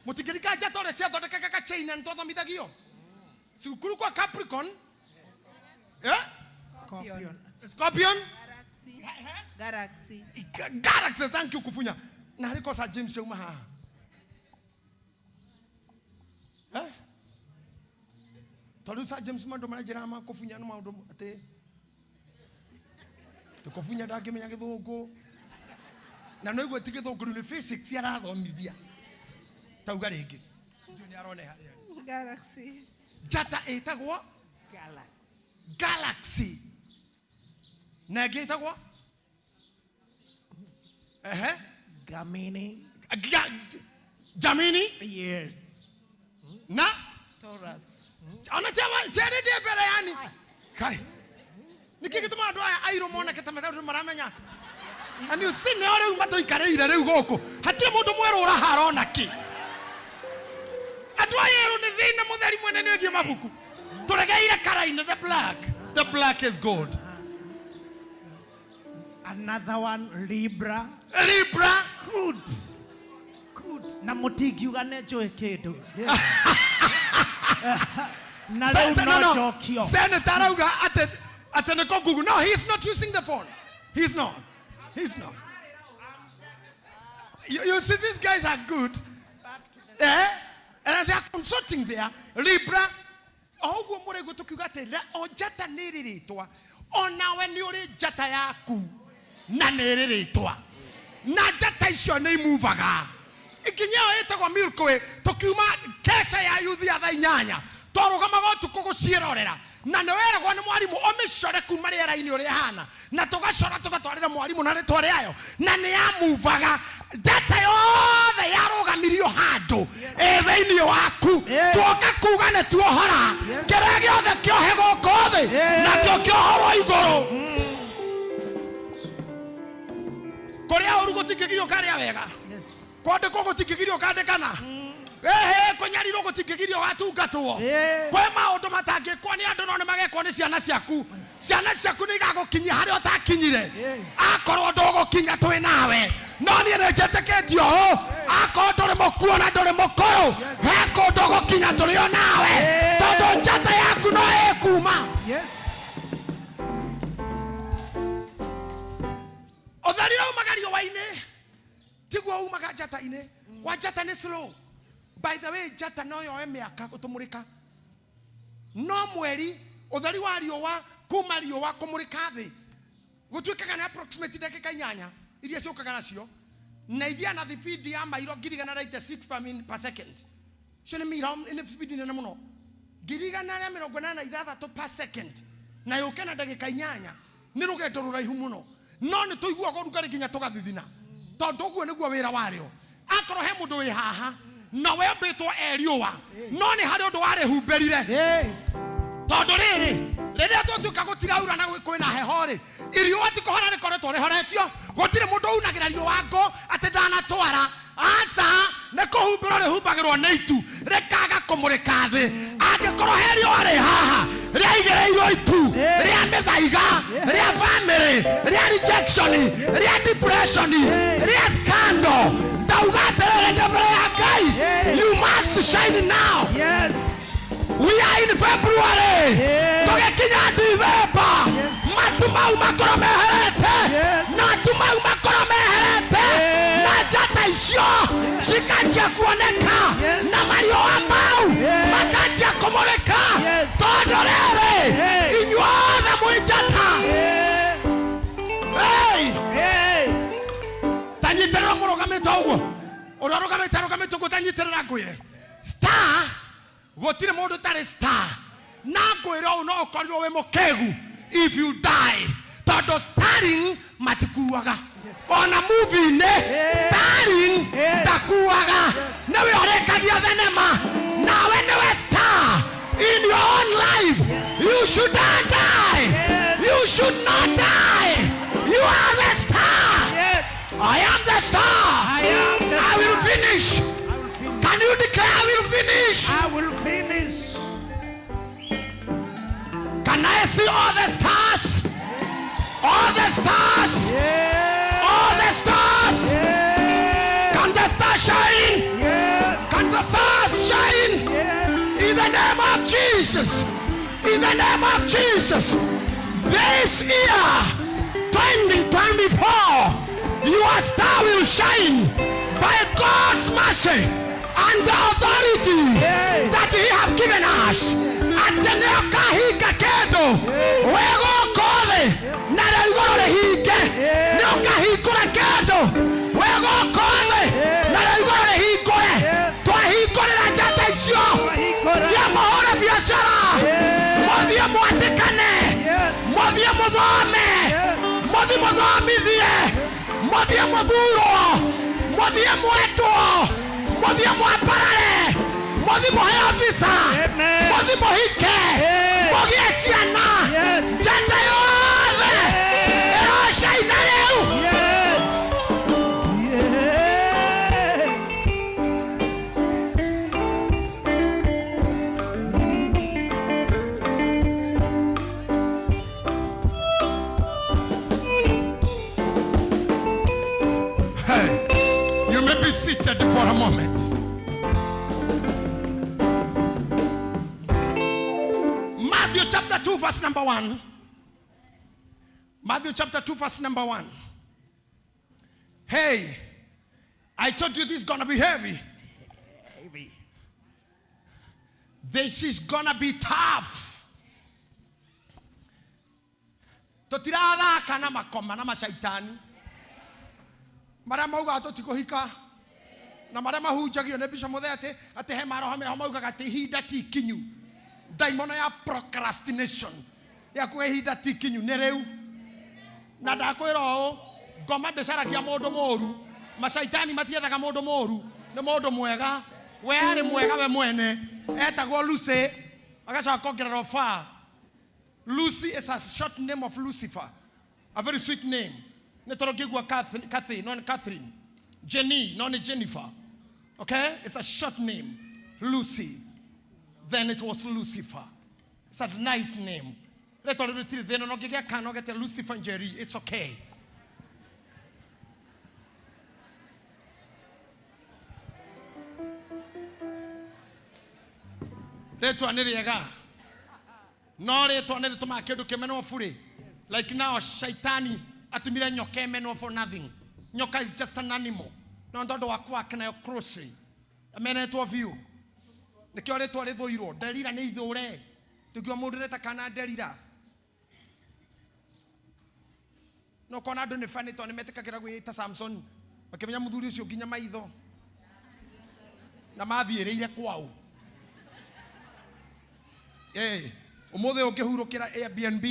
mutingĩrika njata ũrĩa ciathondekaga gachain na nĩtwathomithagio cukuru kwa Capricorn, eh? Scorpion. Scorpion. Galaxy. Galaxy. Galaxy, thank you kufunya na harĩ kosa James yauma haha, eh? Tondũ Sir James maũndũ marĩa njĩraga ma kũbunya nĩ maũndũ atĩ tũkũbunya ndangĩmenya gĩthũngũ na no igua ti gĩthũngũ, rĩu nĩ physics arathomithia. Tauga rĩngĩ, ndiũ nĩ arone harĩa. Galaxy. Njata ĩtagwo Galaxy. Galaxy na ĩngĩ ĩtagwo ehe. Gemini. Gemini. Yes. Na Taurus. Ona cherĩ ndĩ mbere yani kai nĩkĩ gĩtũmaga andũ aya airũ moneke ta mathaũ maramenya. And you see, nĩo rĩu matũikarĩire rĩu gũkũ hatirĩ mũndũ mwerũ ũrahara ona kĩ. Andũ aya erũ nĩ thĩna mũtheri mwene nĩ wĩgiĩ mabuku tũregeire karainĩ. The black, the black is good. Another one, Libra. Libra. Good. Good. Na mũtingiuga nĩ njũĩ kĩndũ. Na rĩu no no. njokio. Senator arauga atĩ nĩ kũ Google. No, he's not using the phone. He's not. He's not. You see, these guys are good. Eh? And they are consulting there. Libra. O ũguo mũrĩguo tũkiuga atĩ o njata nĩ ĩrĩ rĩtwa, onawe nĩ ũrĩ njata yaku na nĩ ĩrĩ rĩtwa, na njata icio nĩ imuvaga ikinya ĩyo ĩtagwo Milky Way. Tũkiuma kesha ya yuthi ya thaa 8 twarũgamaga ũtukũ gũciĩrorera na nĩ weragwo nĩ mwarimũ ũmĩcore kuma rĩera-inĩ ũrĩa ĩhana na tũgacora tũgatwarĩra mwarimũ na rĩtwa rĩayo na nĩ yamuvaga. Njata yothe yarũgamirio handũ ĩ thĩinĩ waku. Tuoka kuga nĩ tuohora kĩrĩa gĩothe kĩohe gũkũ thĩ nakĩo kĩohorwo igũrũ. Kũrĩa ũru gũtingĩgirio karĩa wega. Kwandĩkwo gũtingĩgirio kandĩkana, ehe, kũnyarirwo gũtingĩgirio gatungatwo. Kwĩ maũndũ matangĩkwo nĩ andũ no nĩ magekwo nĩ ciana ciaku. Ciana ciaku nĩ igagũkinyia harĩa ũtakinyire. Akorwo ndũgũkinya twĩ nawe, no niĩ nĩ njĩtĩkĩtie ũũ, akorwo ndũrĩ mũkuo na ndũrĩ mũkũrũ, he kũndũ gũkinya tũrĩ o nawe, tondũ njata yaku no ĩkuma. Ũtheri ũrĩa umaga riũa-inĩ tiguo umaga njata-inĩ. Wa njata nĩ slow. By the way, njata no yoe mĩaka gũtũmũrĩka, no mweri, ũtheri wa riũa kuma riũa kũmũrĩka thĩ gũtuĩkaga nĩ approximate ndagĩka 8 iria ciũkaga nacio na igia na thibindi ya mairo 186 per second. Icio nĩ miro, nĩ thibindi nene mũno, 186 per second, na yũke na ndagĩka 8 nĩ rũgendo rũraihu mũno, no nĩ tũiguaga ũrugarĩ nginya tũgathithina tondũ ũguo nĩguo wĩra warĩo. Akorwo he mũndũ wĩ haha na wembĩtwo e riũa, no nĩ harĩ ũndũ warĩhumbĩrire, tondũ rĩrĩ rĩrĩa twatuĩka gũtiraura na kwĩna heho rĩ, iriũa ti kũhora rĩkoretwo rĩhoretio. Gũtirĩ mũndũ unagĩra riũa ngũ atĩ ndanatwara, aca, nĩ kũhumbĩrwo rĩhumbagĩrwo nĩ itu rĩkaga kũmũrĩka thĩ. Angĩkorwo he riũa rĩ haha rĩaigĩrĩirwo itu rĩa mĩthaiga, rĩa family, rĩa rejection, rĩa depression, rĩa scandal, ndauga atĩrĩrĩ ndĩ mbere ya Ngai, you must shine now. We are in February. Tũgĩkinya December, matu mau makorwo meherete, na matu mau makorwo meherete, na njata icio cikanjia kuoneka, na mariũa mau makanjia kũmũrĩka, tondũ rĩrĩ inyuothe mwĩ njata. Hey! Ta nyitĩrĩra mũrũgamĩte ũguo, ũrĩa ũrũgamĩte arũgamĩte ũguo, ta nyitĩrĩra ngwĩre star, gũtirĩ mũndũ ũtarĩ star, na ngwĩre ũũ, no ũkorirwo wĩ mũkĩgu. If you die, tondũ starring matikuaga. Ona movie-inĩ starring ndakuaga. Nĩwe ũrĩkagia thenema, nawe nĩwe star in your own life. You should not die. You should not die. You are the star. Yes. I am the star. I am the I will star. finish. I will finish. Can you declare I will finish? I will finish. Can I see all the stars? All the stars. Yes. All the stars. Yes. Can the stars shine? Yes. Can the stars shine? Yes. In the name of Jesus. In the name of Jesus. This year, 2024, your star will shine by God's mercy and the authority that He have given us. Atĩ nĩ ũkahinga kĩndũ wĩ gũkũ thĩ narĩo igũrũ rĩhinge. Nĩ ũkahingũra kĩndũ wĩ gũkũ thĩ narĩo igũrũ rĩhingũre. Twahingũrĩra njata icio. Thiĩ mũhũre biacara, mũthiĩ mwandĩkane, mũthiĩ mũthome, mũthiĩ mũthomithie, mũthiĩ mũthurwo, mũthiĩ mwendwo, mũthiĩ mwambarare, mũthiĩ mũheo visa, Amen. mũthiĩ mũhike, Yes. mũgĩe ciana. Yes. Njata yothe ĩrocaina rĩu. Yes. Yeah. Hey, you may be seated for a moment. Matthew chapter 2, verse number 1. Matthew chapter 2, verse number 1. Hey, I told you this is gonna be heavy. Heavy. This is gonna be tough. Tũtirathaka na makoma na macaitani marĩa maugaga tũtikũhika na marĩa mahunjagio nĩ Bishop Mũthee atĩ atĩ he maroho meho maugaga atĩ ihinda ti ikinyu, ndaimono ya procrastination ya kuga ihinda ti ikinyu nĩ rĩu. Na ndakwĩra ũũ, ngoma ndĩcaragia mũndũ mũru, macaitani matiethaga mũndũ mũru, nĩ mũndũ mwega. We arĩ mwega we mwene, etagwo Lucy, agacoka kongererwo fa. Lucy is a short name of Lucifer, a very sweet name. Nĩ tondũ ngĩigua Kathy, no nĩ Catherine, Jenny, no nĩ Jennifer. Okay, it's a short name, Lucy. Then it was Lucifer. It's a nice name. Rĩtwa rĩu rĩtirĩ thĩna, no ngĩgĩa kana ũgete Lucifer Njeri, it's okay. Rĩtwa nĩ rĩega, no rĩtwa nĩ rĩtũmaga kĩndũ kĩmenwo burĩ. Like now, shaitani atumire nyoka ĩmenwo for nothing. Nyoka is just an animal, no tondũ wa kwake nayo closely amenetwo biũ, nĩkĩo rĩtwa rĩthũirwo. Nderira nĩ ithũre, ndũngiuga mũndũ reta kana nderira. No kona andũ nĩ bani tondũ nĩ metĩkagĩra gwĩta Samson, makĩmenya mũthuri ũcio nginya maitho na mathiĩrĩire kwao. Eh, ũmũthĩ ũngĩhurũkĩra Airbnb.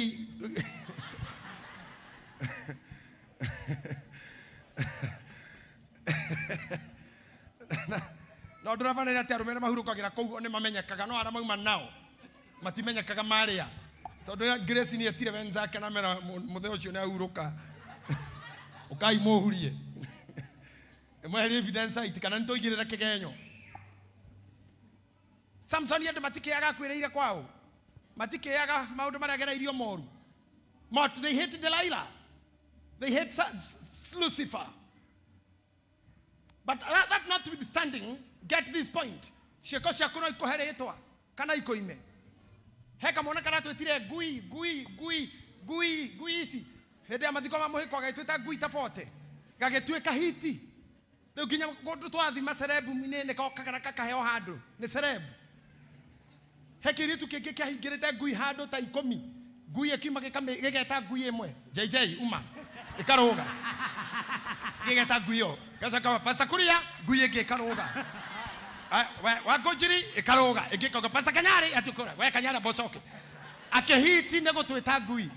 No ndũrabanĩre atĩ arũme arĩa mahurũkagĩra kũu nĩ mamenyekaga, no arĩa mauma nao matimenyekaga marĩa, tondũ Grace nĩ etire wenzake na mera mũthee ũcio nĩ ahurũka, ũkai mũhurie mweherie evidence site kana nĩ tũigĩrĩre kĩgenyo. Samson andũ matikĩaga kwĩrĩire kwao, matikĩaga maũndũ marĩa agereirio moru. But they hate Delilah, they hate Lucifer. But that notwithstanding, get this point, ciĩko ciaku no ikũhe rĩtwa kana ikũime. He kamwana karatwĩtire ngui, ngui, ngui, ngui, ngui ici hĩndĩ ya mathiko ma mũhĩko, agĩtwĩta ngui ta 40, gagĩtuĩka hiti. Rĩu nginya kũndũ twathima cerebu-inĩ nĩ gokaga na kakaheo handũ nĩ cerebu. He kĩirĩtu kĩngĩ kĩahingĩrĩte ngui handũ ta 10, ngui ĩkiuma gĩgeta ngui ĩmwe JJ uma, ĩkarũga, gĩgeta ngui ĩyo, gacoka Pastor Kuria, ngui ĩngĩ ĩkarũga. Wa Ngũnjiri ĩkarũga, ĩngĩ ĩkauga Pastor Kanyarĩ atikũra, we Kanyarĩ mbocoke akĩhiti nĩ gũtwĩta ngui.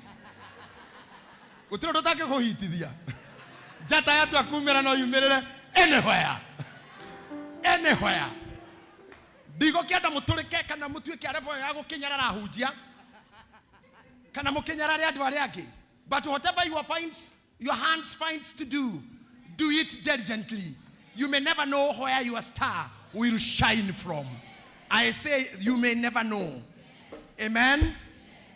Gũtirĩ ũndũ ũtangĩkũhitithia. Njata yatua kumĩra no yumĩrĩre anywhere. Anywhere. Ndigũkĩenda mũtũrĩke kana mũtuĩke a level ya gũkĩnyarara ahunjia kana mũkĩnyarare andũ arĩa angĩ. But whatever your finds, your hands finds to do, do it diligently. You may never know where your star will shine from. I say you may never know. Amen.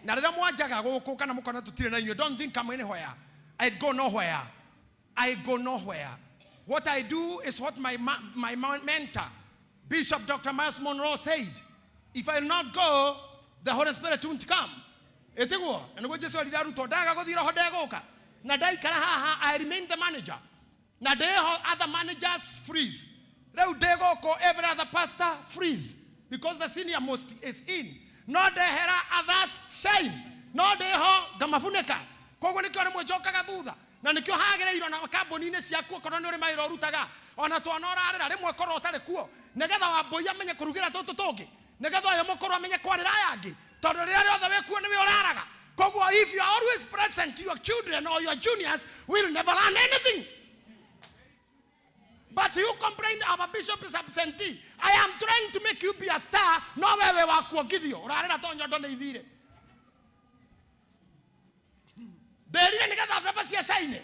Na rĩrĩa mwanjaga gũkũ kana mũkona tũtirĩ na inyuĩ, don't think I'm anywhere. I go nowhere. I go nowhere. What I do is what my mentor, Bishop Dr. Myles Munroe, said. If I not go, the Holy Spirit won't come. Ĩtiguo, na nĩguo Jesu erire arutwo, ndaga gũthiĩ roho ndegũka. Na ndaikara haha, I remain the manager. Na ndĩho other managers freeze. Rĩu ndĩ gũkũ, every other pastor freeze. Because the senior most is in. No ndehera others shine. No ndĩho ngamabunĩka. Koguo nĩkĩo rĩmwe njokaga thutha. Na nĩkĩo hagĩrĩirwo na kambuni-inĩ ciaku okorwo nĩ ũrĩ mawĩra ũrutaga. Ona twana ũrarĩra rĩmwe korwo ũtarĩ kuo. Nĩgetha wambũi amenye kũrugĩra tũtũ tũngĩ. Nĩgetha ũyũ mũkũrũ amenye kwarĩra aya angĩ. Tondũ rĩrĩa rĩothe wĩ kuo nĩwe ũraraga. Koguo if you are always present, your children or your juniors will never learn anything. But you complain our bishop is absentee. I am trying to make you be a star. No wewe wa kuongithio. Ũrarĩra to nyondo nĩ ithire. Nderire nĩgetha mbembe cia caine.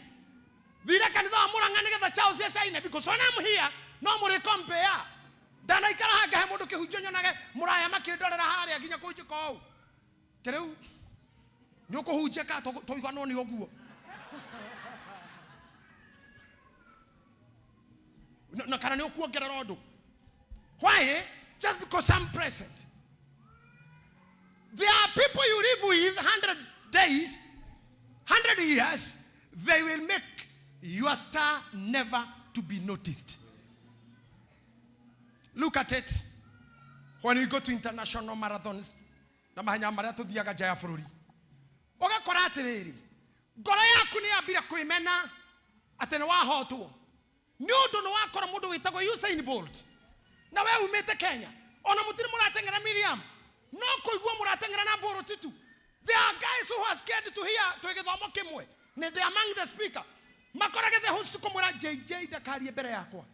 Thire kanitha wa Murang'a nĩgetha chao cia caine. Because when I'm here, no mũrĩ compare. Ndanaikara haha ngahe mũndũ kĩhunjio nyonage mũraya makĩndorera harĩa nginya kũnjĩka ũũ. Te rĩu nĩ ũkũhunjia kana tũiganwo nĩ ũguo? Na kana nĩ ũkuongerera ũndũ? Why? Just because I'm present. There are people you live with 100 days, 100 years, they will make your star never to be noticed. Look at it. When you go to international marathons, na mahenya marĩa tũthiaga nja ya bũrũri, ũgakora atĩrĩrĩ, ngoro yaku nĩ yambire kwĩmena atĩ nĩ wahotwo. Nĩ ũndũ nĩ wakora mũndũ wĩtagwo Usain Bolt, na we umĩte Kenya, ona mũtirĩ mũrateng'era Miriam, no kũigua mũrateng'era na Bolt tu. There are guys who are scared to hear twĩ gĩthomo kĩmwe, nĩ they among the speaker. Makorage the host kũmwĩra JJ ndakarie mbere yakwa.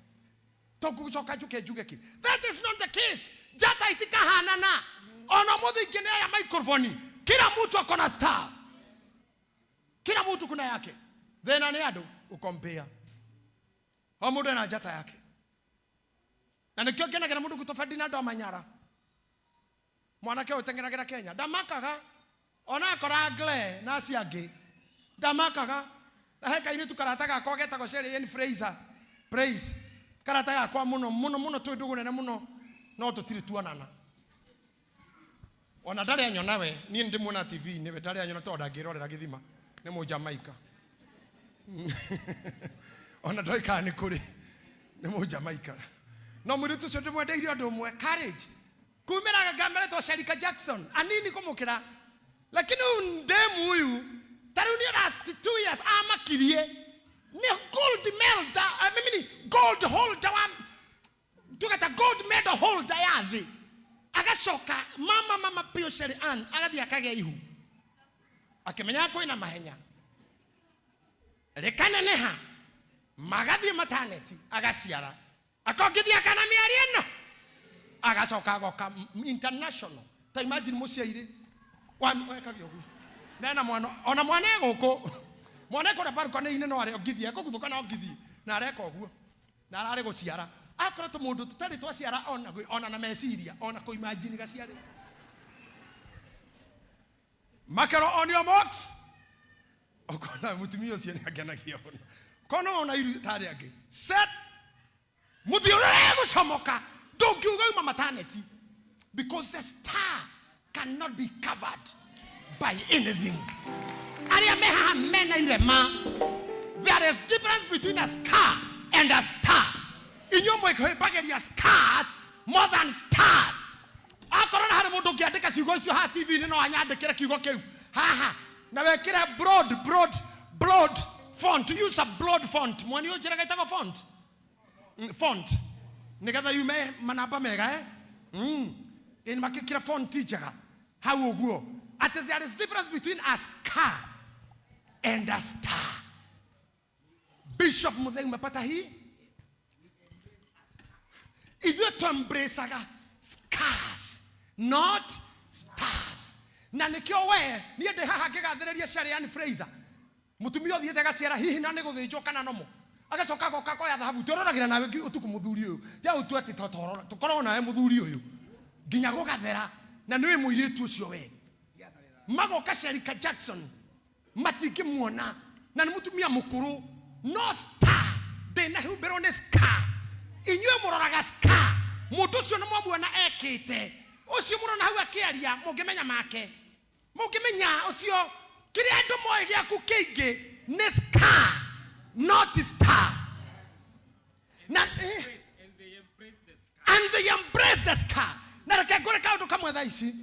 Tũngũcoka njuke njuge kĩ? That is not the case. Njata itikahanana. Ona mũthĩ ingĩ nĩ aya microphone. Kila mtu ako na star. Kila mtu kuna yake. Thĩna nĩ andũ ũkompea. O mũndũ ena njata yake. Na nĩkĩo ngenagĩra mũndũ gwitũ Ferdinand Omanyala. Mwanake ũyũ ũteng'eragĩra Kenya. Ndamakaga. Ona akora Nglee na acio angĩ. Ndamakaga. Na he kairĩtu karata gakwa getagwo Sherry Ann Fraser. Praise. Karata gakwa mũno mũno mũno twĩ ndũgũ nene mũno no tũtirĩ tuonana. Ona ndarĩ anyona we, niĩ ndĩmuona TV-inĩ we ndarĩ anyona tondũ ndangĩrorera gĩthima. Nĩ Mũjamaika. Ona ndoĩ kana nĩ kũrĩ. Nĩ Mũjamaika. No mũirĩtu ũcio ndĩmwendeire ũndũ ũmwe, courage. Kumĩra ngameretwo Sherika Jackson, anini kũmũkĩra. Lakini huyu ndemu huyu, ta rĩu nĩ last 2 years amakirie. Nĩ gold medal, mimi ni gold holder wa, tugeta gold medal holder ya thĩ. Agacoka mama mama Pio Sherry Ann agathiĩ akagĩa ihu. Akĩmenya kwĩna mahenya. Rĩkaneneha, magathiĩ maternity, agaciara. Akongithia kana mĩario ĩno. Agacoka agoka international. Ta imagine mũciairĩ. Wekagia ũguo. Nena mwana, ona mwana e gũkũ. Mwana e kũrĩa balcony-inĩ no arongithie, ekũguthũka no ngithie. Na areka ũguo. Na ararĩ gũciara. Akorwo tũmũndũ tũtarĩ twaciara ona na meciria, ona kũimagine gaciarĩte. Makero on your marks. Ũkona mũtumia ũcio nĩ angenagia mũno. Kona ona iru tarĩ angĩ. Set. Mũthiũrũre gũcomoka. Ndũngiuga uma maternity. Because the star cannot be covered by anything. Arĩa me haha mena irema. There is difference between a scar and a star. Inyuĩ mwĩhĩmbagĩria scars more than stars. Akorwo na harĩ mũndũ ũngĩandĩka ciugo icio haha TV-inĩ no anyandĩkĩre kiugo kĩu haha. Na wekĩre broad, broad, broad font. Use a broad font. Mwani ũyũ njĩraga ĩtagwo font. Font. Nĩgetha yume manamba mega? Ĩni makĩkĩra font njega. Hau ũguo. Atĩ there is difference between a scar. and a star. Bishop Mutheu, umepata hii? Ithuĩ twembracaga scars, not stars. Na nĩkĩo we niĩ ndĩ haha ngĩgathĩrĩria Sharian Fraser, mũtumia ũthiĩte gaciara hihi na nĩ gũthĩnjwo kana nomo, agacoka agoka akoya thahabu. Tũroragĩra nawe ũtukũ mũthuri ũyũ, tia ũtue atĩ tũkoragwo nawe mũthuri ũyũ nginya gũgathera, na nĩwĩ mũirĩtu ũcio we. Magoka Sherika Jackson matingĩmuona, na nĩ mũtumia mũkũrũ, no star ndĩnahumbĩrwo nĩ scar. Inyuĩ mũroraga scar, mũndũ ũcio nĩ mwamuona ekĩte ũcio mũrona hau akĩaria, mũngĩmenya make, mũngĩmenya ũcio kĩrĩa andũ moĩ gĩaku kĩingĩ nĩ scar, not star. Na and they embrace the scar. Na reke ngwĩre kaũndũ kamwe thaa ici.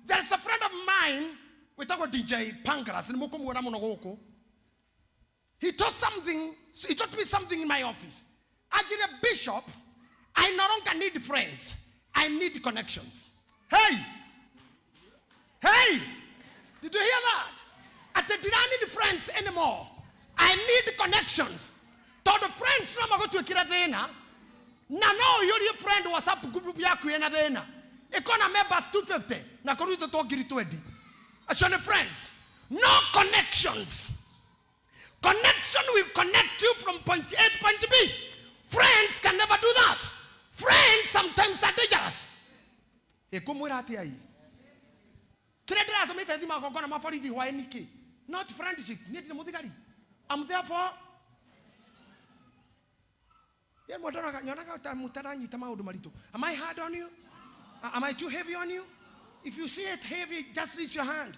There is a friend of mine wĩtagwo DJ Pancras, nĩ mũkũmuona mũno gũkũ. He taught something, he taught me something in my office. Anjĩrire, "Bishop, I no longer need friends, I need connections." Hey! Hey! Did you hear that? Atĩ ndira need friends anymore. I need connections. Tondũ friends no magũtuĩkĩre thĩna, na no ũiyũrie friend WhatsApp group yaku ĩna thĩna ĩkona members 250 na kũrutwo ngiri 20. Acio nĩ friends, no connections. Connection will connect you from point A to point B. Friends can never do that. Friends sometimes are dangerous. Ĩkũmwĩra atĩa ĩ kĩrĩa ndĩratũmĩte thi magongona ma borithi hwaĩ nĩkĩ? Not friendship. Niĩ ndirĩ mũthigari. I'm there for ye mwandoraga nyonaga ta mũtaranyita maũndũ maritũ. Am I hard on you? Am I too heavy on you? If you see it heavy, just raise your hand.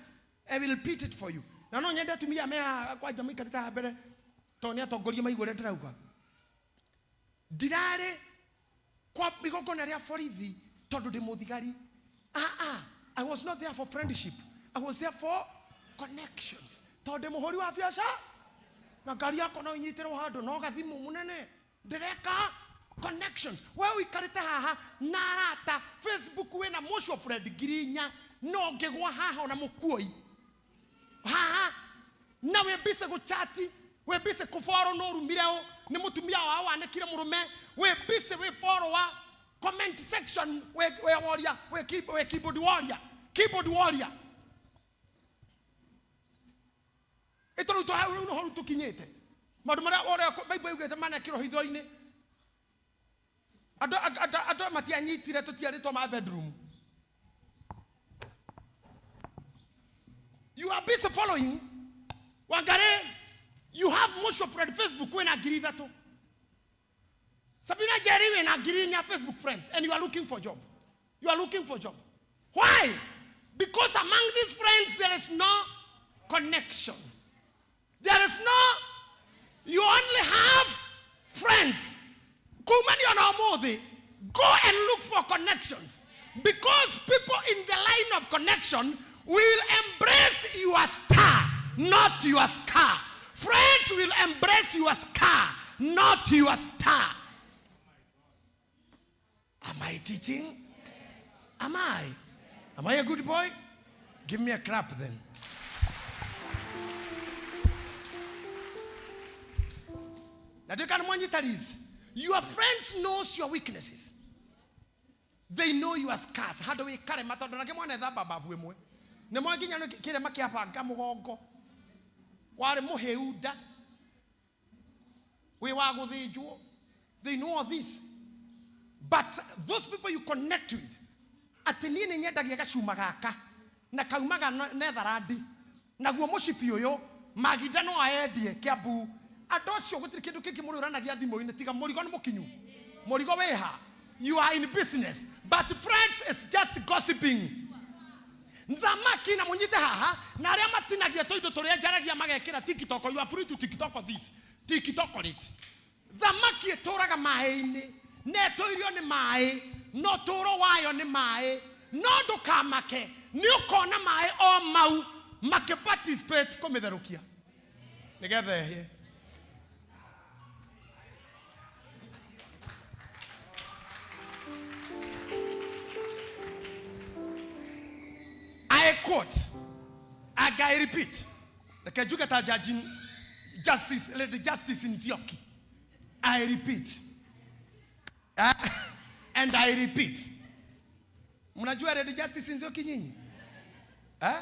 I will repeat it for you. Na no nyende atumia mea kwanja maikarĩte haha mbere tondũ nĩ atongoria maigua ũrĩa ndĩrauga. Ndirarĩ kwa igongona rĩa borithi tondũ ndĩ mũthigari. Ah ah, I was not there for friendship. I was there for connections. Tondũ ndĩ mũhũri wa biacara na ngari yakwa no inyitĩrwo handũ no gathimũ mũnene ndĩreka connections. We ũikarĩte haha na arata Facebook wĩna mutual friend 4,000, no ngĩgwa haha ona mũkuoi haha na wĩ busy gũchati, wĩ busy kũfollow no rumire ũ nĩ mũtumia wao wanĩkire mũrũme, wĩ busy wĩ follower comment section, wĩ warrior, wĩ keyboard warrior, keyboard warrior. Ĩtũ rĩu hau rĩu noho rĩu tũkinyĩte maũndũ marĩa ũrĩa Bible yugĩte manekĩrwo hitho-inĩ. Andũ matianyitire tũtiarĩtwo ma bedroom. You are busy following Wangare. You have mutual friend Facebook wĩna 3,000. Sabina Jerry wĩna 4,000 Facebook friends, and you are looking for job. You are looking for job. Why? Because among these friends there is no connection. There is no, you only have friends. Kumani ona ũmũthĩ, go and look for connections, because people in the line of connection will embrace your star, not your scar. Friends will embrace your scar, not your star. Am I teaching? Am I? Am I a good boy? Give me a clap then. Now, you can monitor this. Your friends knows your weaknesses. They know your scars. How do we carry matter? Na kemwana thamba babu emwe. Ne mwaginya no kire makiabanga mugongo. Wale muheu nda. We wa guthinjwo. They know all this. But those people you connect with, atĩ niĩ nĩ nyendagia gacuma gaka na kaumaga Netherland, naguo mũcibi ũyũ maginda no aendie Kiambu. Andũ acio gũtirĩ kĩndũ kĩngĩ mũrĩũranagia thimũ-inĩ tiga mũrigo nĩ mũkinyu, mũrigo wĩha. You are in business, but friends is just gossiping. Thamaki na mũnyite haha na arĩa matinagia tũindo tũrĩa njaragia magekĩra TikTok. You are free to TikTok this, TikTok it. Thamaki ĩtũraga maĩ-inĩ na ĩtũirio nĩ maĩ, no tũro wayo nĩ maĩ, no ndũkamake nĩ ũkona maĩ o mau makĩ participate kũmĩtherũkia nĩgetha ĩhĩe. I quote, I repeat. Reke njuge ta Judge Justice, Lady Justice Nzioki. I repeat. And I repeat. Mnajua Lady Justice Nzioki nyinyi? Eh?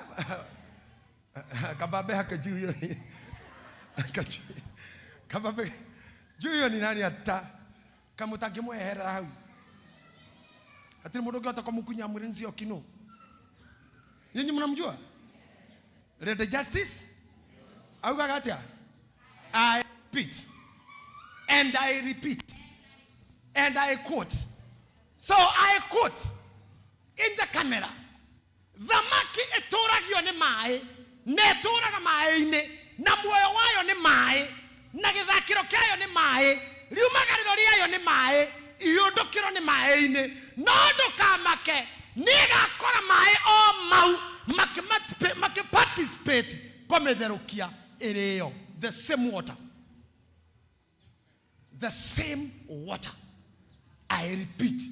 Kababe hakajui hiyo ni. Kababe juu hiyo ni nani ata kamutangimweherera hau. Hatiri mundu ungihota kumukunya mwiri Nzioki no. Nyinyi mnamjua? Lady Justice? Augaga atia? I repeat. And I repeat. And I quote. So I quote in the camera. Thamaki ĩtũragio nĩ maĩ na ĩtũraga maĩ-inĩ na muoyo wayo nĩ maĩ na gĩthakĩro kĩayo nĩ maĩ riumagarĩro rĩayo nĩ maĩ iũndũkĩro nĩ maĩ-inĩ no ndũkamake nĩĩgakora maĩ o mau makĩparticipate kũmĩtherũkia ĩrĩo. The same water. The same water. I repeat,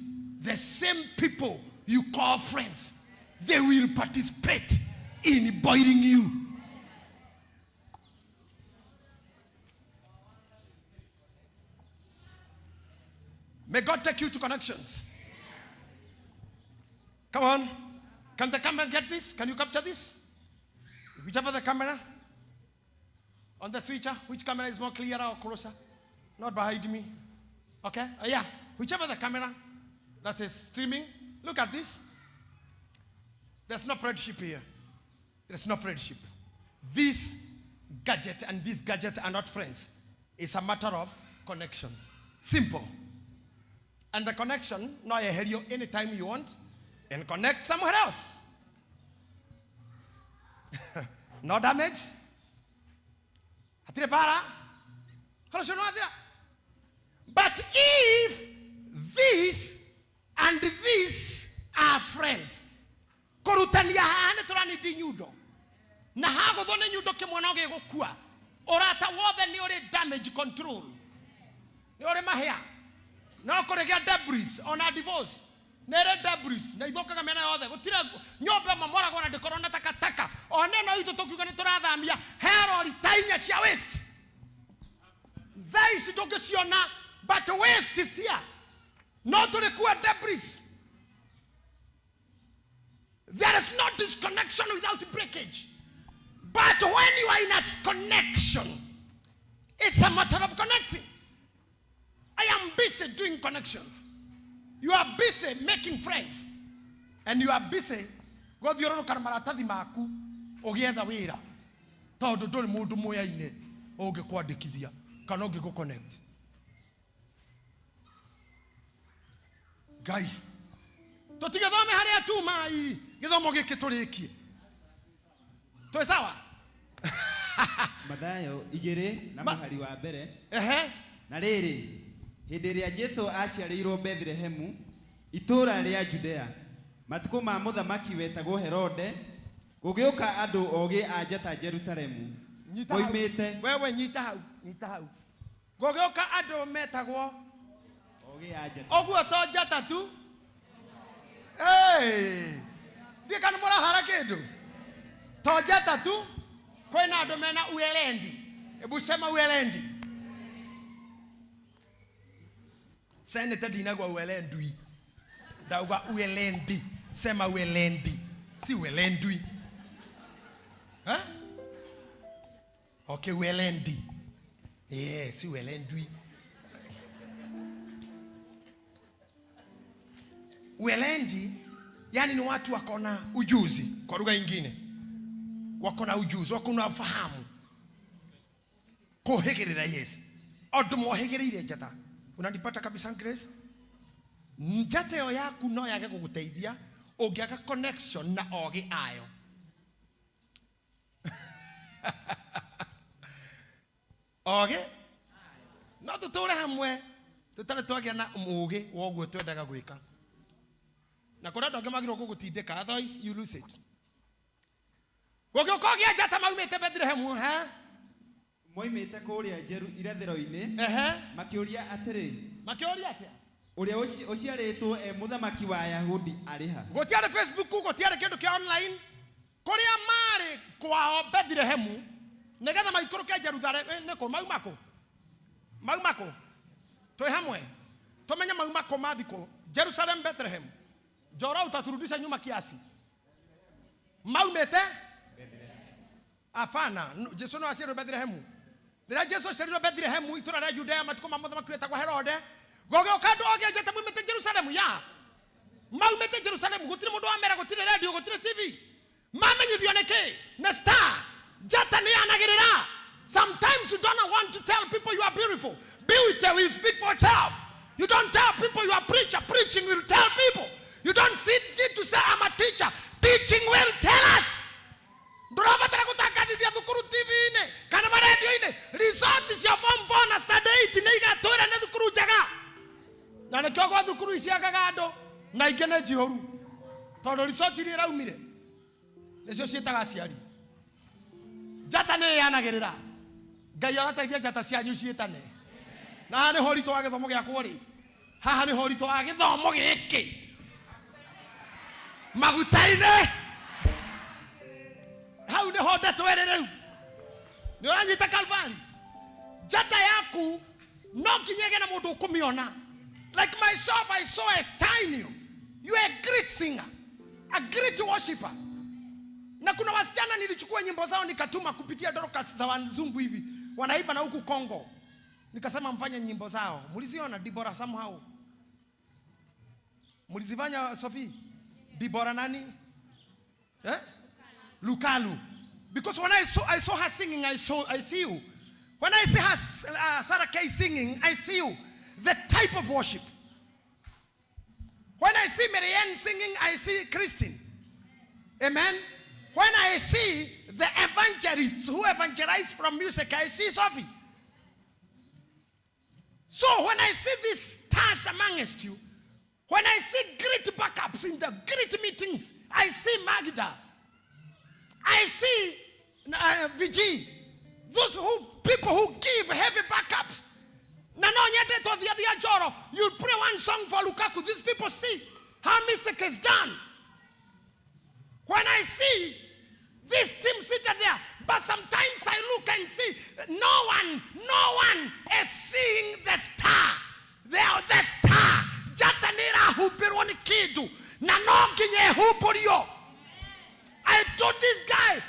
the same people you call friends, they will participate in boiling you. May God take you to connections. Come on. Can the camera get this? Can you capture this? Whichever the camera. On the switcher, which camera is more clearer or closer? Not behind me. Okay? Yeah. Whichever the camera that is streaming. Look at this. There's no friendship here. There's no friendship. This gadget and this gadget are not friends. It's a matter of connection. Simple. And the connection, now I hear you anytime you want, and connect somewhere else. No damage. Hatire para. But if this and this are friends, kũrutania haha nĩ tũranindi nyundo na hagũthwo nĩ nyundo kĩmwe no gĩgũkua. Ũrata wothe nĩ ũrĩ damage control, nĩ ũrĩ mahĩa, no kũrĩgĩa debris, ona divorce nĩ ĩrĩ debris na ithũkaga mĩena yothe. Gũtirĩ nyũmba ĩmwe moragwo na ndĩkorwo na takataka. Ona ĩno itũ tũkiuga nĩ tũrathamia, he rori ta inya cia waste thaa ici ndũngĩciona, but waste cia no tũrĩkua debris. There is no disconnection without breakage. But when you are in a connection, it's a matter of connecting. I am busy doing connections. You are busy making friends. And you are busy gũthiũrũrũka na maratathi maku ũgĩetha wĩra tondũ ndũrĩ mũndũ mũyaine ũngĩkwandĩkithia kana ũngĩgũ-connect. Ngai tũtigĩthome harĩa tuma i gĩthomo gĩkĩ tũrĩkie twĩ sawa. Mathayo 2 na mũhari wa mbere. Ehe. Na rĩrĩ, hĩndĩ ĩrĩa Jesũ aaciarĩirwo Bethlehemu, itũũra rĩa Judea, matukũ ma mũthamaki wetagwo Herode, gũgĩũka andũ ogĩ a njata Jerusalemu. Nyita hau. Moimĩte Wewe nyita hau, nyita hau. Gũgĩũka andũ metagwo ogĩ a njata. Ũguo to njata tu. Hey! Ndiĩ kana mũrahara kĩndũ. To njata tu, kwĩna andũ mena uelendi. Hebu sema uelendi. Seneta ndinagwa uelendwi. Ndauga uelendi. Sema uelendi. Si uelendwi. Ha? Okay, uelendi. Yeah, si uelendwi. Uelendi, yani ni watu wako na ujuzi, kwa lugha nyingine. Wako na ujuzi, wako na ufahamu. Kuhĩgĩrĩra, yes. Andũ mohĩgĩrĩire njata. Unanipata kabisa Grace? Njata ĩyo yaku no yage gũgũteithia ũngĩaga connection na ogĩ ayo. Ogĩ? No tũtũre hamwe tũtarĩ twagĩa na mũũgĩ wa ũguo twendaga gwĩka. Na kũrĩ andũ angĩ magĩrĩirwo gũgũtindĩka, otherwise you lose it. Gũgĩũka ũgĩa njata maumĩte Bethlehem, ha? Moimĩte kũrĩa irathĩro-inĩ, Ehe. makĩũria atĩrĩ, Makĩũria atĩa? Ũrĩa ũciarĩtwo e mũthamaki wa Ayahudi arĩ ha? Gũtiarĩ Facebook, gũtiarĩ kĩndũ kĩa online. Kũrĩa marĩ kwao Bethlehem, Nĩgetha maikũrũke Jerusalemu nĩkũ mauma kũ? Mauma kũ? Twĩ hamwe. Tũmenye mauma kũ mathi kũ? Jerusalem, Bethlehem. Njoro utaturudisha nyuma kiasi. Maumĩte? Hapana, Jesu no aciarirwo Bethlehemu. Rĩrĩa Jesu aciarirwo Bethlehemu itũra rĩa Judea matukũ ma mũthamaki wetagwo Herode, gũgĩũka andũ ogĩ njata maumĩte Jerusalemu ya maumĩte Jerusalemu, gũtirĩ mũndũ wamera, gũtirĩ radio, gũtirĩ TV. Mamenyithio nĩ kĩ? Nĩ star. Njata nĩ yanagĩrĩra. Sometimes you don't want to tell people you are beautiful. Beauty will speak for itself. You don't tell people you are preacher. Preaching will tell people. You don't need to say I'm a teacher. Teaching will tell us. Ndũrabatara gũtangathithia thukuru TV-inĩ kana marendio-inĩ. Result cia form 4 na standard 8 nĩ igatwĩra nĩ thukuru njega. Na nĩkĩo gwa thukuru iciagaga andũ na ingĩ nĩ njihũru, tondũ result iria iraumire nĩcio ciĩtaga aciari. Njata nĩ ĩyanagĩrĩra. Ngai agateithia njata cianyu ciĩtane. Na haha nĩho ũritũ wa gĩthomo gĩakwa ũrĩ. Haha nĩho ũritũ wa gĩthomo gĩkĩ. Maguta-inĩ. Hau nĩho ndeto ĩrĩ rĩu. Nĩ ũranyita Calvary? Njata yaku no nginya ĩgĩe na mũndũ ũkũmĩona. Like myself, I saw a star in you. You are a great singer, a great worshipper. Na kuna wasichana nilichukua nyimbo zao nikatuma kupitia Dorcas za wazungu hivi, wanaimba na huku Kongo. Nikasema mfanye nyimbo zao. Mliziona Deborah somehow? Mlizifanya Sophie? Deborah nani? Eh? Lukalu. Because when I saw her singing, I see you. When I see her, Sarah K singing, I see you. The type of worship. When I see Marianne singing, I see Christine. Amen. When I see the evangelists who evangelize from music, I see Sophie. So when I see these stars amongst you, when I see great backups in the great meetings, I see Magda. I see VG. Those who people who give heavy backups. Na no nyende to thia thia njoro. You play one song for Lukaku. These people see how music is done. When I see this team seated there, but sometimes I look and see no one is seeing the star. They are the star. Njata nĩ ĩrahumbĩrwo nĩ kĩndũ na no nginya ĩhumbũrio. I told this guy,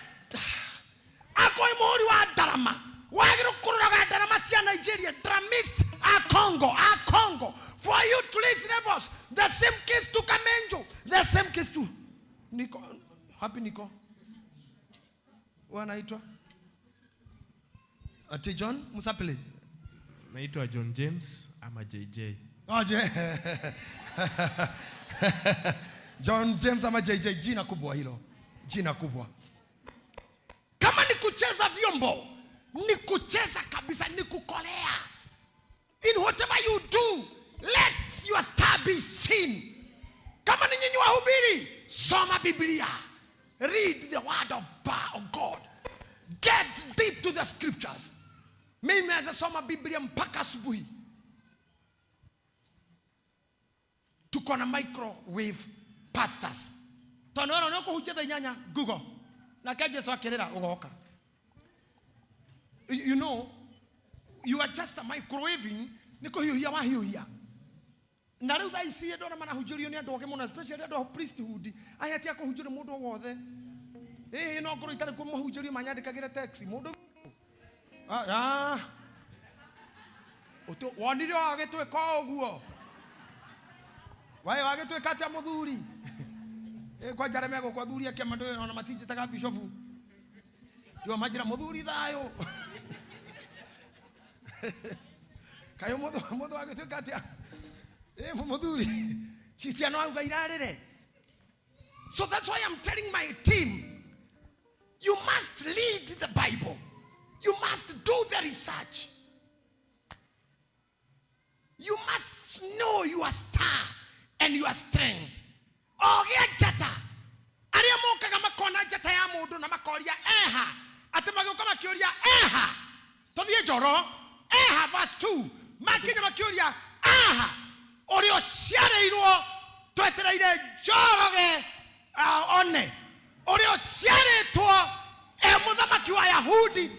akoĩ mũhũri wa ndarama wagĩrĩirwo kũroraga ndarama cia Nigeria, drumist a Congo, a Congo, for you to raise levels. The same case to Kamenjo, the same case to Nico. Happy Nico. Wanaitwa Ati John Musapele. Naitwa John James ama JJ. Oje. John James ama JJ, jina kubwa hilo. Jina kubwa. Kama ni kucheza vyombo, ni kucheza kabisa, ni kukolea. In whatever you do, let your star be seen. Kama ni nyinyi wahubiri, soma Biblia. Read the word of God. Get deep to the scriptures. Mimi naweza soma Biblia mpaka asubuhi. Tuko na microwave pastors. Tondu wena nĩ ũkũhunjia thaa inyanya Google. Nake Jesu akĩrĩra ũgoka. You know, you are just a microwaving, nĩ kũhiũhia wahiũhia. Na rĩu thaa ici andũ arĩa marahunjĩrio nĩ andũ ogĩ mũno, especially andũ a priesthood, aya ti a kũhunjĩrio mũndũ o wothe. Ĩĩ, no ngorwo itarĩ kũmũhunjĩrio manyandĩkagĩre text. Mũndũ Ah, ah. Wonire wagĩtwĩka o ũguo. Waĩ wagĩtwĩka atĩa mũthuri? Kwanja arĩa megũkwa athuri a kĩama ndũĩ ona matinjĩtaga bishofu. Tigo manjĩra mũthuri thayũ. Kaĩ mũndũ wagĩtwĩka atĩa? Mũthuri. Ciana auga irarĩre. So that's why I'm telling my team, you must read the Bible. You must do the research. You must know your star and your strength. Ogĩa njata. Arĩa mokaga makona njata ya mũndũ na makoria eha. Atĩ magĩũka makĩũria eha. Tũthiĩ njoro. Eha verse 2. Makinya makĩũria aha. Ũrĩa ũciarĩirwo twetereire Njoroge, one. Ũrĩa ũciarĩtwo e mũthamaki wa Yahudi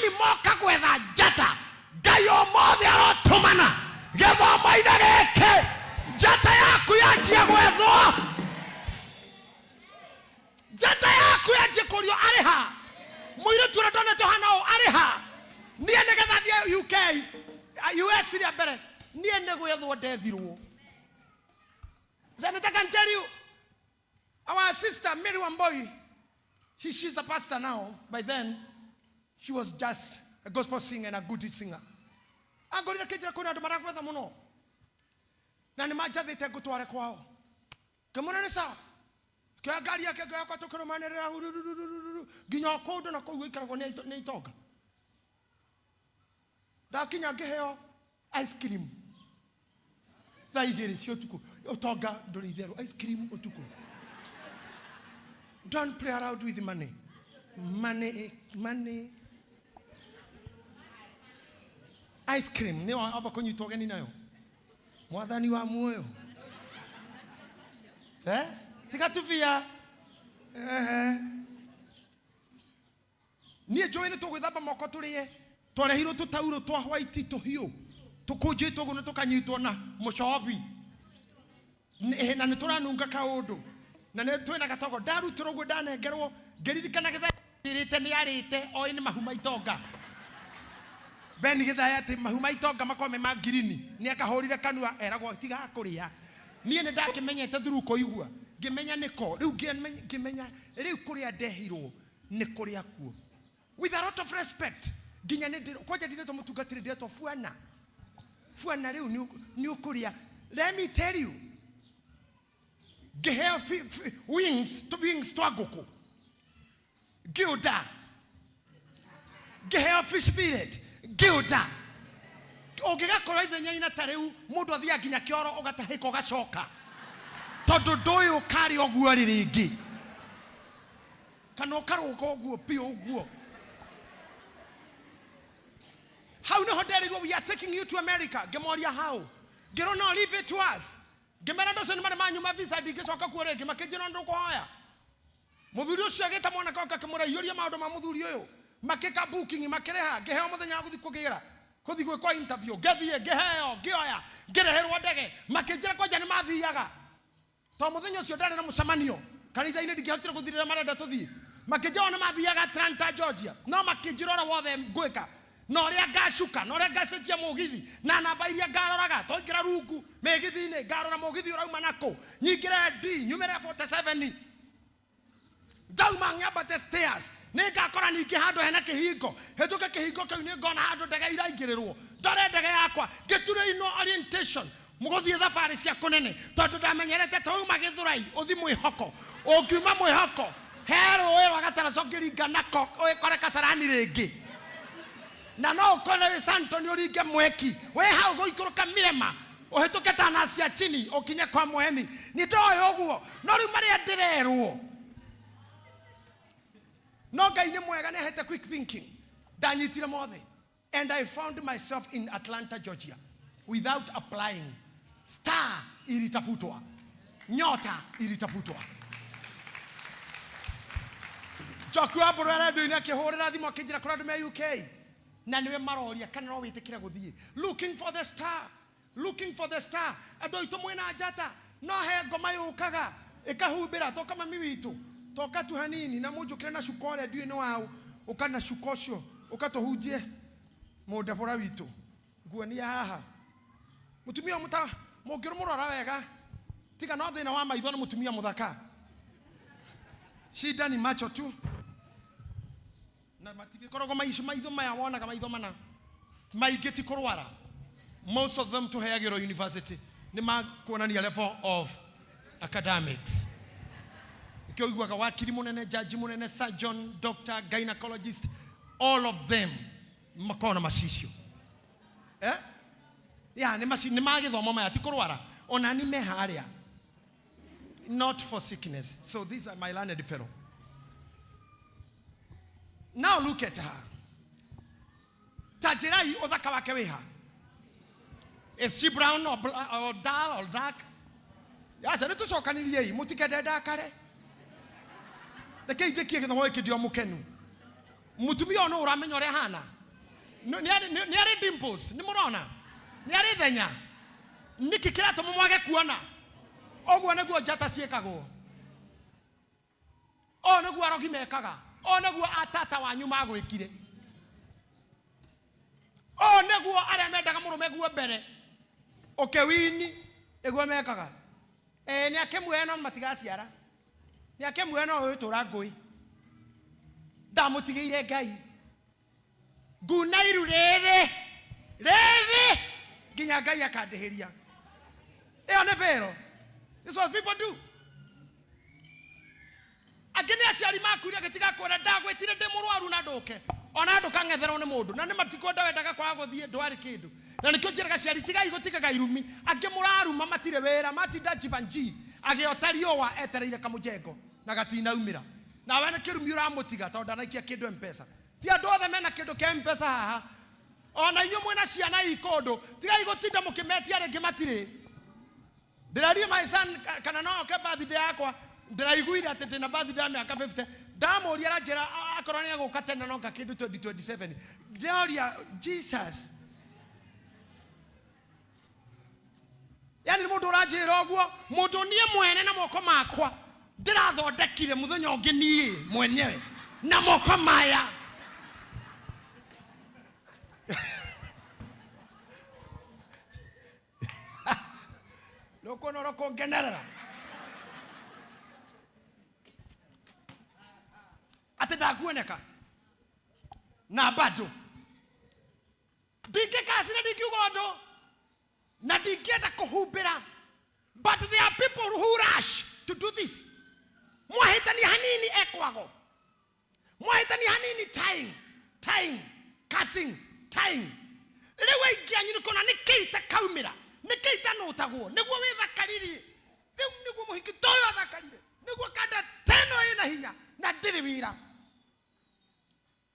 Yani moka gwetha njata. Ngai ũmũthĩ arotũmana gĩthomo-inĩ gĩkĩ, njata yaku yanjie gwethwo, njata yaku yanjie kũrio arĩ ha, mũirĩtu ũrĩa ndonete ũhana ũũ arĩ ha. Niĩ nĩgetha thiĩ UK, US rĩa mbere, niĩ nĩ gwethwo ndethirwo. Senator can tell you, our sister Mary Wamboi, she's a pastor now. By then, she was just a gospel singer and a good singer. Angorire kĩnjĩra kwĩna andũ maragwetha mũno na nĩ manjathĩte ngũtware kwao. Ngĩmwĩra nĩ sawa. Kĩoya ngari yake ngĩoya kwa tũkĩrũmanĩrĩra hurururururu nginya o kũndũ na kũu gũikaragwo nĩ itonga. Ndakinya ngĩheo ice cream thaa igĩrĩ cia ũtukũ. Ũtonga ndũrĩ itherũ, ice cream ũtukũ. Don't play around with money. Money, money. Ice cream nĩ wamba kũnyitwo ũgeni nayo. Mwathani wa muoyo. Eh? Tiga tubia. Ehe. Niĩ njũĩ nĩ tũgwĩthamba moko tũrĩe. Twarehirwo tũtaurũ twa white tũhiũ. Tũkũnjĩtwo ũguo na tũkanyitwo na mũcobi. Na nĩ tũranunga kaũndũ. Na nĩ twĩna gatogo. Ndarutĩrwo ũguo ndanengerwo, ngĩririkana Gĩthaya njĩrĩte nĩ arĩte, oĩ nĩ mahu ma itonga. Ben Gĩthaya atĩ mahu ma itonga makoragwo me ma ngirini. Nĩ akahũrire kanua eragwo tiga kũrĩa. Niĩ nĩ ndakĩmenyete through kũigua. Ngĩmenya nĩko. Rĩu ngĩmenya rĩu kũrĩa ndehirwo nĩ kũrĩa kuo. With a lot of respect. Nginya nĩ ndĩrwo, kwanja ndirĩtwo mũtungatĩri, ndĩretwo buana. Buana rĩu nĩ ũkũrĩa. Let me tell you. Ngĩheo wings, wings twa ngũkũ. Ngĩũnda. Ngĩheo fish fillet. Ngĩũnda. Ũngĩgakorwo ithenya-inĩ ta rĩu, mũndũ athiaga nginya kĩoro ũgatahĩka ũgacoka. Tondũ ndũĩ ũkarĩa ũguo rĩ rĩngĩ. Kana ũkarũga ũguo biũ ũguo. Hau nĩho nderirwo, we are taking you to America. Ngĩmoria how? Ngĩrwo no, leave it to us. Ngĩmera andũ acio nĩ marĩ manyuma visa, ndingĩcoka kuo rĩngĩ. Makĩnjĩra ndũkũhoya. Mũthuri ũcio agĩta mwanake wake akĩmwĩra iyũria maũndũ ma mũthuri ũyũ. Makĩka booking, makĩrĩha, ngĩheo mũthenya wa gũthiĩ kũgĩra. Gũthiĩ gwĩkwo interview, ngĩthiĩ, ngĩheo, ngĩoya, ngĩrĩhĩrwo ndege. Makĩnjĩra kwanja nĩ mathiaga. To mũthenya ũcio ndarĩ na mũcemanio kanitha-inĩ, ndingĩhotire gũthiĩ rĩrĩa marenda tũthiĩ. Makĩnjĩra nĩ mathiaga Atlanta, Georgia. No makĩnjĩra ũrĩa wothe ngwĩka, na ũrĩa ngacuka, na ũrĩa ngacenjia mũgithi, na namba iria ngaroraga. Twaingĩra rungu mĩgithi-inĩ, ngarora mũgithi ũrauma nakũ, nyingĩre D, nyumĩre 47. Ndauma ng'ambate stairs, nĩ ngakora ningĩ handũ hena kĩhingo, hĩtũke kĩhingo kĩu nĩ ngona handũ ndege iraingĩrĩrwo, ndore ndege yakwa. Ngĩturĩinwo orientation mũgũthiĩ thabarĩ cia kũnene, tondũ ndamenyerete twauma Gĩthũrai ũthi mwĩhoko, ũngiuma mwĩhoko he rũĩ rwa Gataraca ũngĩringa nako ũgĩkore Kasarani rĩngĩ, na no ũkone wĩ Santo nĩ ũringe mweki wĩ hau gũikũrũka Mirema ũhĩtũke tana cia chini ũkinye kwa Mweni. Nĩ ndoĩ ũguo, no rĩu marĩa ndĩrerwo, no Ngai nĩ mwega, nĩ ahete quick thinking. Ndanyitire mothe and I found myself in Atlanta, Georgia without applying. Star ilitafutwa, nyota ilitafutwa. Njoki wa Mbũrũ redio-inĩ akĩhũrĩra thimũ akĩnjĩra kũrĩa andũ me UK na nĩwe maroria kana no wĩtĩkĩre gũthiĩ. Looking for the star, looking for the star. Andũ aitũ mwĩna njata, no he ngoma yũkaga ĩkahumbĩra. Toka mami witũ, toka tu hanini na mũnjũkĩre na cuka ũrĩa ndiũĩ nĩ waũ. Ũka na cuka ũcio ũkatũhunjie mũndebora witũ. Nguonia haha mũtumia ũyũ mũngĩrũmũrora wega, tiga no thĩna wa maitho, nĩ mũtumia mũthaka. Shida ni macho tu, na matigĩkoragwo maicio maitho maya wonaga maitho mana maingĩ ti kũrwara. Most of them tũheagĩrwo university nĩ makuonania level of academics. Nĩkĩo ũiguaga wakiri mũnene, jaji mũnene, surgeon, doctor, gynecologist, all of them makoragwo na macicio. Eh? Ya, nĩ nĩ ma gĩthomo maya, ti kũrwara. Ona ni me harĩa, not for sickness. So these are my learned fellow. Now look at her. Ta njĩrai ũthaka wake wĩha. Is she brown or dull or dark? Aca nĩ tũcokanĩriei, mũtikende ndakare. Rekei njĩkie gĩthomo gĩkĩ, ndio mũkenu. Mũtumia ũyũ nĩ ũramenya ũrĩa ahana. Nĩ arĩ dimples, nĩ mũrona? Nĩ arĩ thenya. Nĩkĩ kĩratũma mwage kuona? Ũguo nĩguo njata ciĩkagwo. Ũũ nĩguo arogi mekaga. Ũũ nĩguo atata wanyu magwĩkire. Ũũ nĩguo arĩa mendaga mũrũme guo mbere ũkĩwini nĩguo mekaga. Ĩĩ nĩ akĩmuoya no matigaciara. Nĩ akĩmuoya no ũgĩtũra ngũĩ. Ndamũtigĩire Ngai. Nguna iru rĩrĩ rĩrĩ nginya Ngai akandĩhĩria. Ĩyo nĩ vero. This is what people do. Angĩ nĩ aciari makuire agĩtiga kwĩra ndagwĩtire ndĩ mũrwaru na ndũke ona ndũkang'etherwo nĩ mũndũ na nĩ matikwenda wendaga kwaga gũthiĩ ndwarĩ kĩndũ na nĩkĩo njĩraga aciari tigai gũtigaga irumi angĩ mũraruma matirĩ wĩra matinda jivanji agĩota riũa etereire kamũjengo na gatinaumĩra nawe nĩ kĩrumi ũramũtiga tondũ ndanaikia kĩndũ mpesa ti andũ othe mena kĩndũ kĩa mpesa haha ona inyuĩ mwĩna ciana i kũndũ tigai gũtinda mũkĩmetia rĩngĩ matirĩ ndĩrarire my son kana no oke birthday yakwa ndĩraiguire atĩ ndĩna birthday ya mĩaka 50 ndamũria aranjĩra akorwo nĩ egũka tene no nga kĩndũ 2027 ndĩroria Jesus yani nĩ mũndũ ũranjĩra ũguo mũndũ niĩ mwene na moko makwa ndĩrathondekire mũthenya ũngĩ niĩ mwenyewe na moko maya nũkuona ũrĩa ũkũngenerera atĩ ndakuoneka na bado ndingĩkacira ndingiuga ũndũ na ndingĩenda kũhumbĩra but there are people who rush to do this mwahĩtania hanini ekwago mwahĩtania hanini tying tying cursing tying rĩu aingĩ anyu nĩ kuona nĩ kĩĩ itakaumĩra nĩ kĩĩ itanũtagwo nĩguo wĩthakaririe rĩu nĩguo mũhiki ta ũyũ athakarire nĩguo kanda teno ĩna hinya na ndĩrĩ wĩra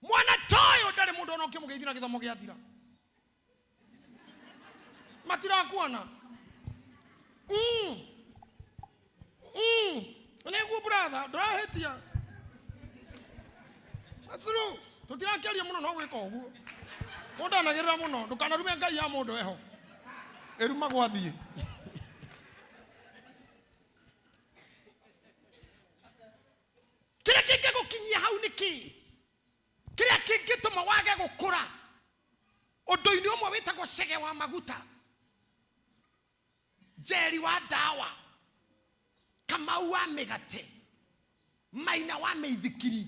mwana ta ũyũ ndarĩ mũndũ ona ũngĩmũgeithia na gĩthomo gĩathira matirakuona nĩguo brother ndũrahĩtia That's true. Tũtirakĩaria mũno no gwĩka ũguo mũndũ anagĩrĩra mũno ndũkanarume ngai ya mũndũ eho ĩrumagwo athiĩ kĩrĩa kĩngĩgũkinyia hau nĩ kĩĩ kĩrĩa kĩngĩtũma wage gũkũra ũndũ-inĩ ũmwe wĩtagwo cege wa maguta njeri wa ndawa kamau wa mĩgate maina wa mĩithikiri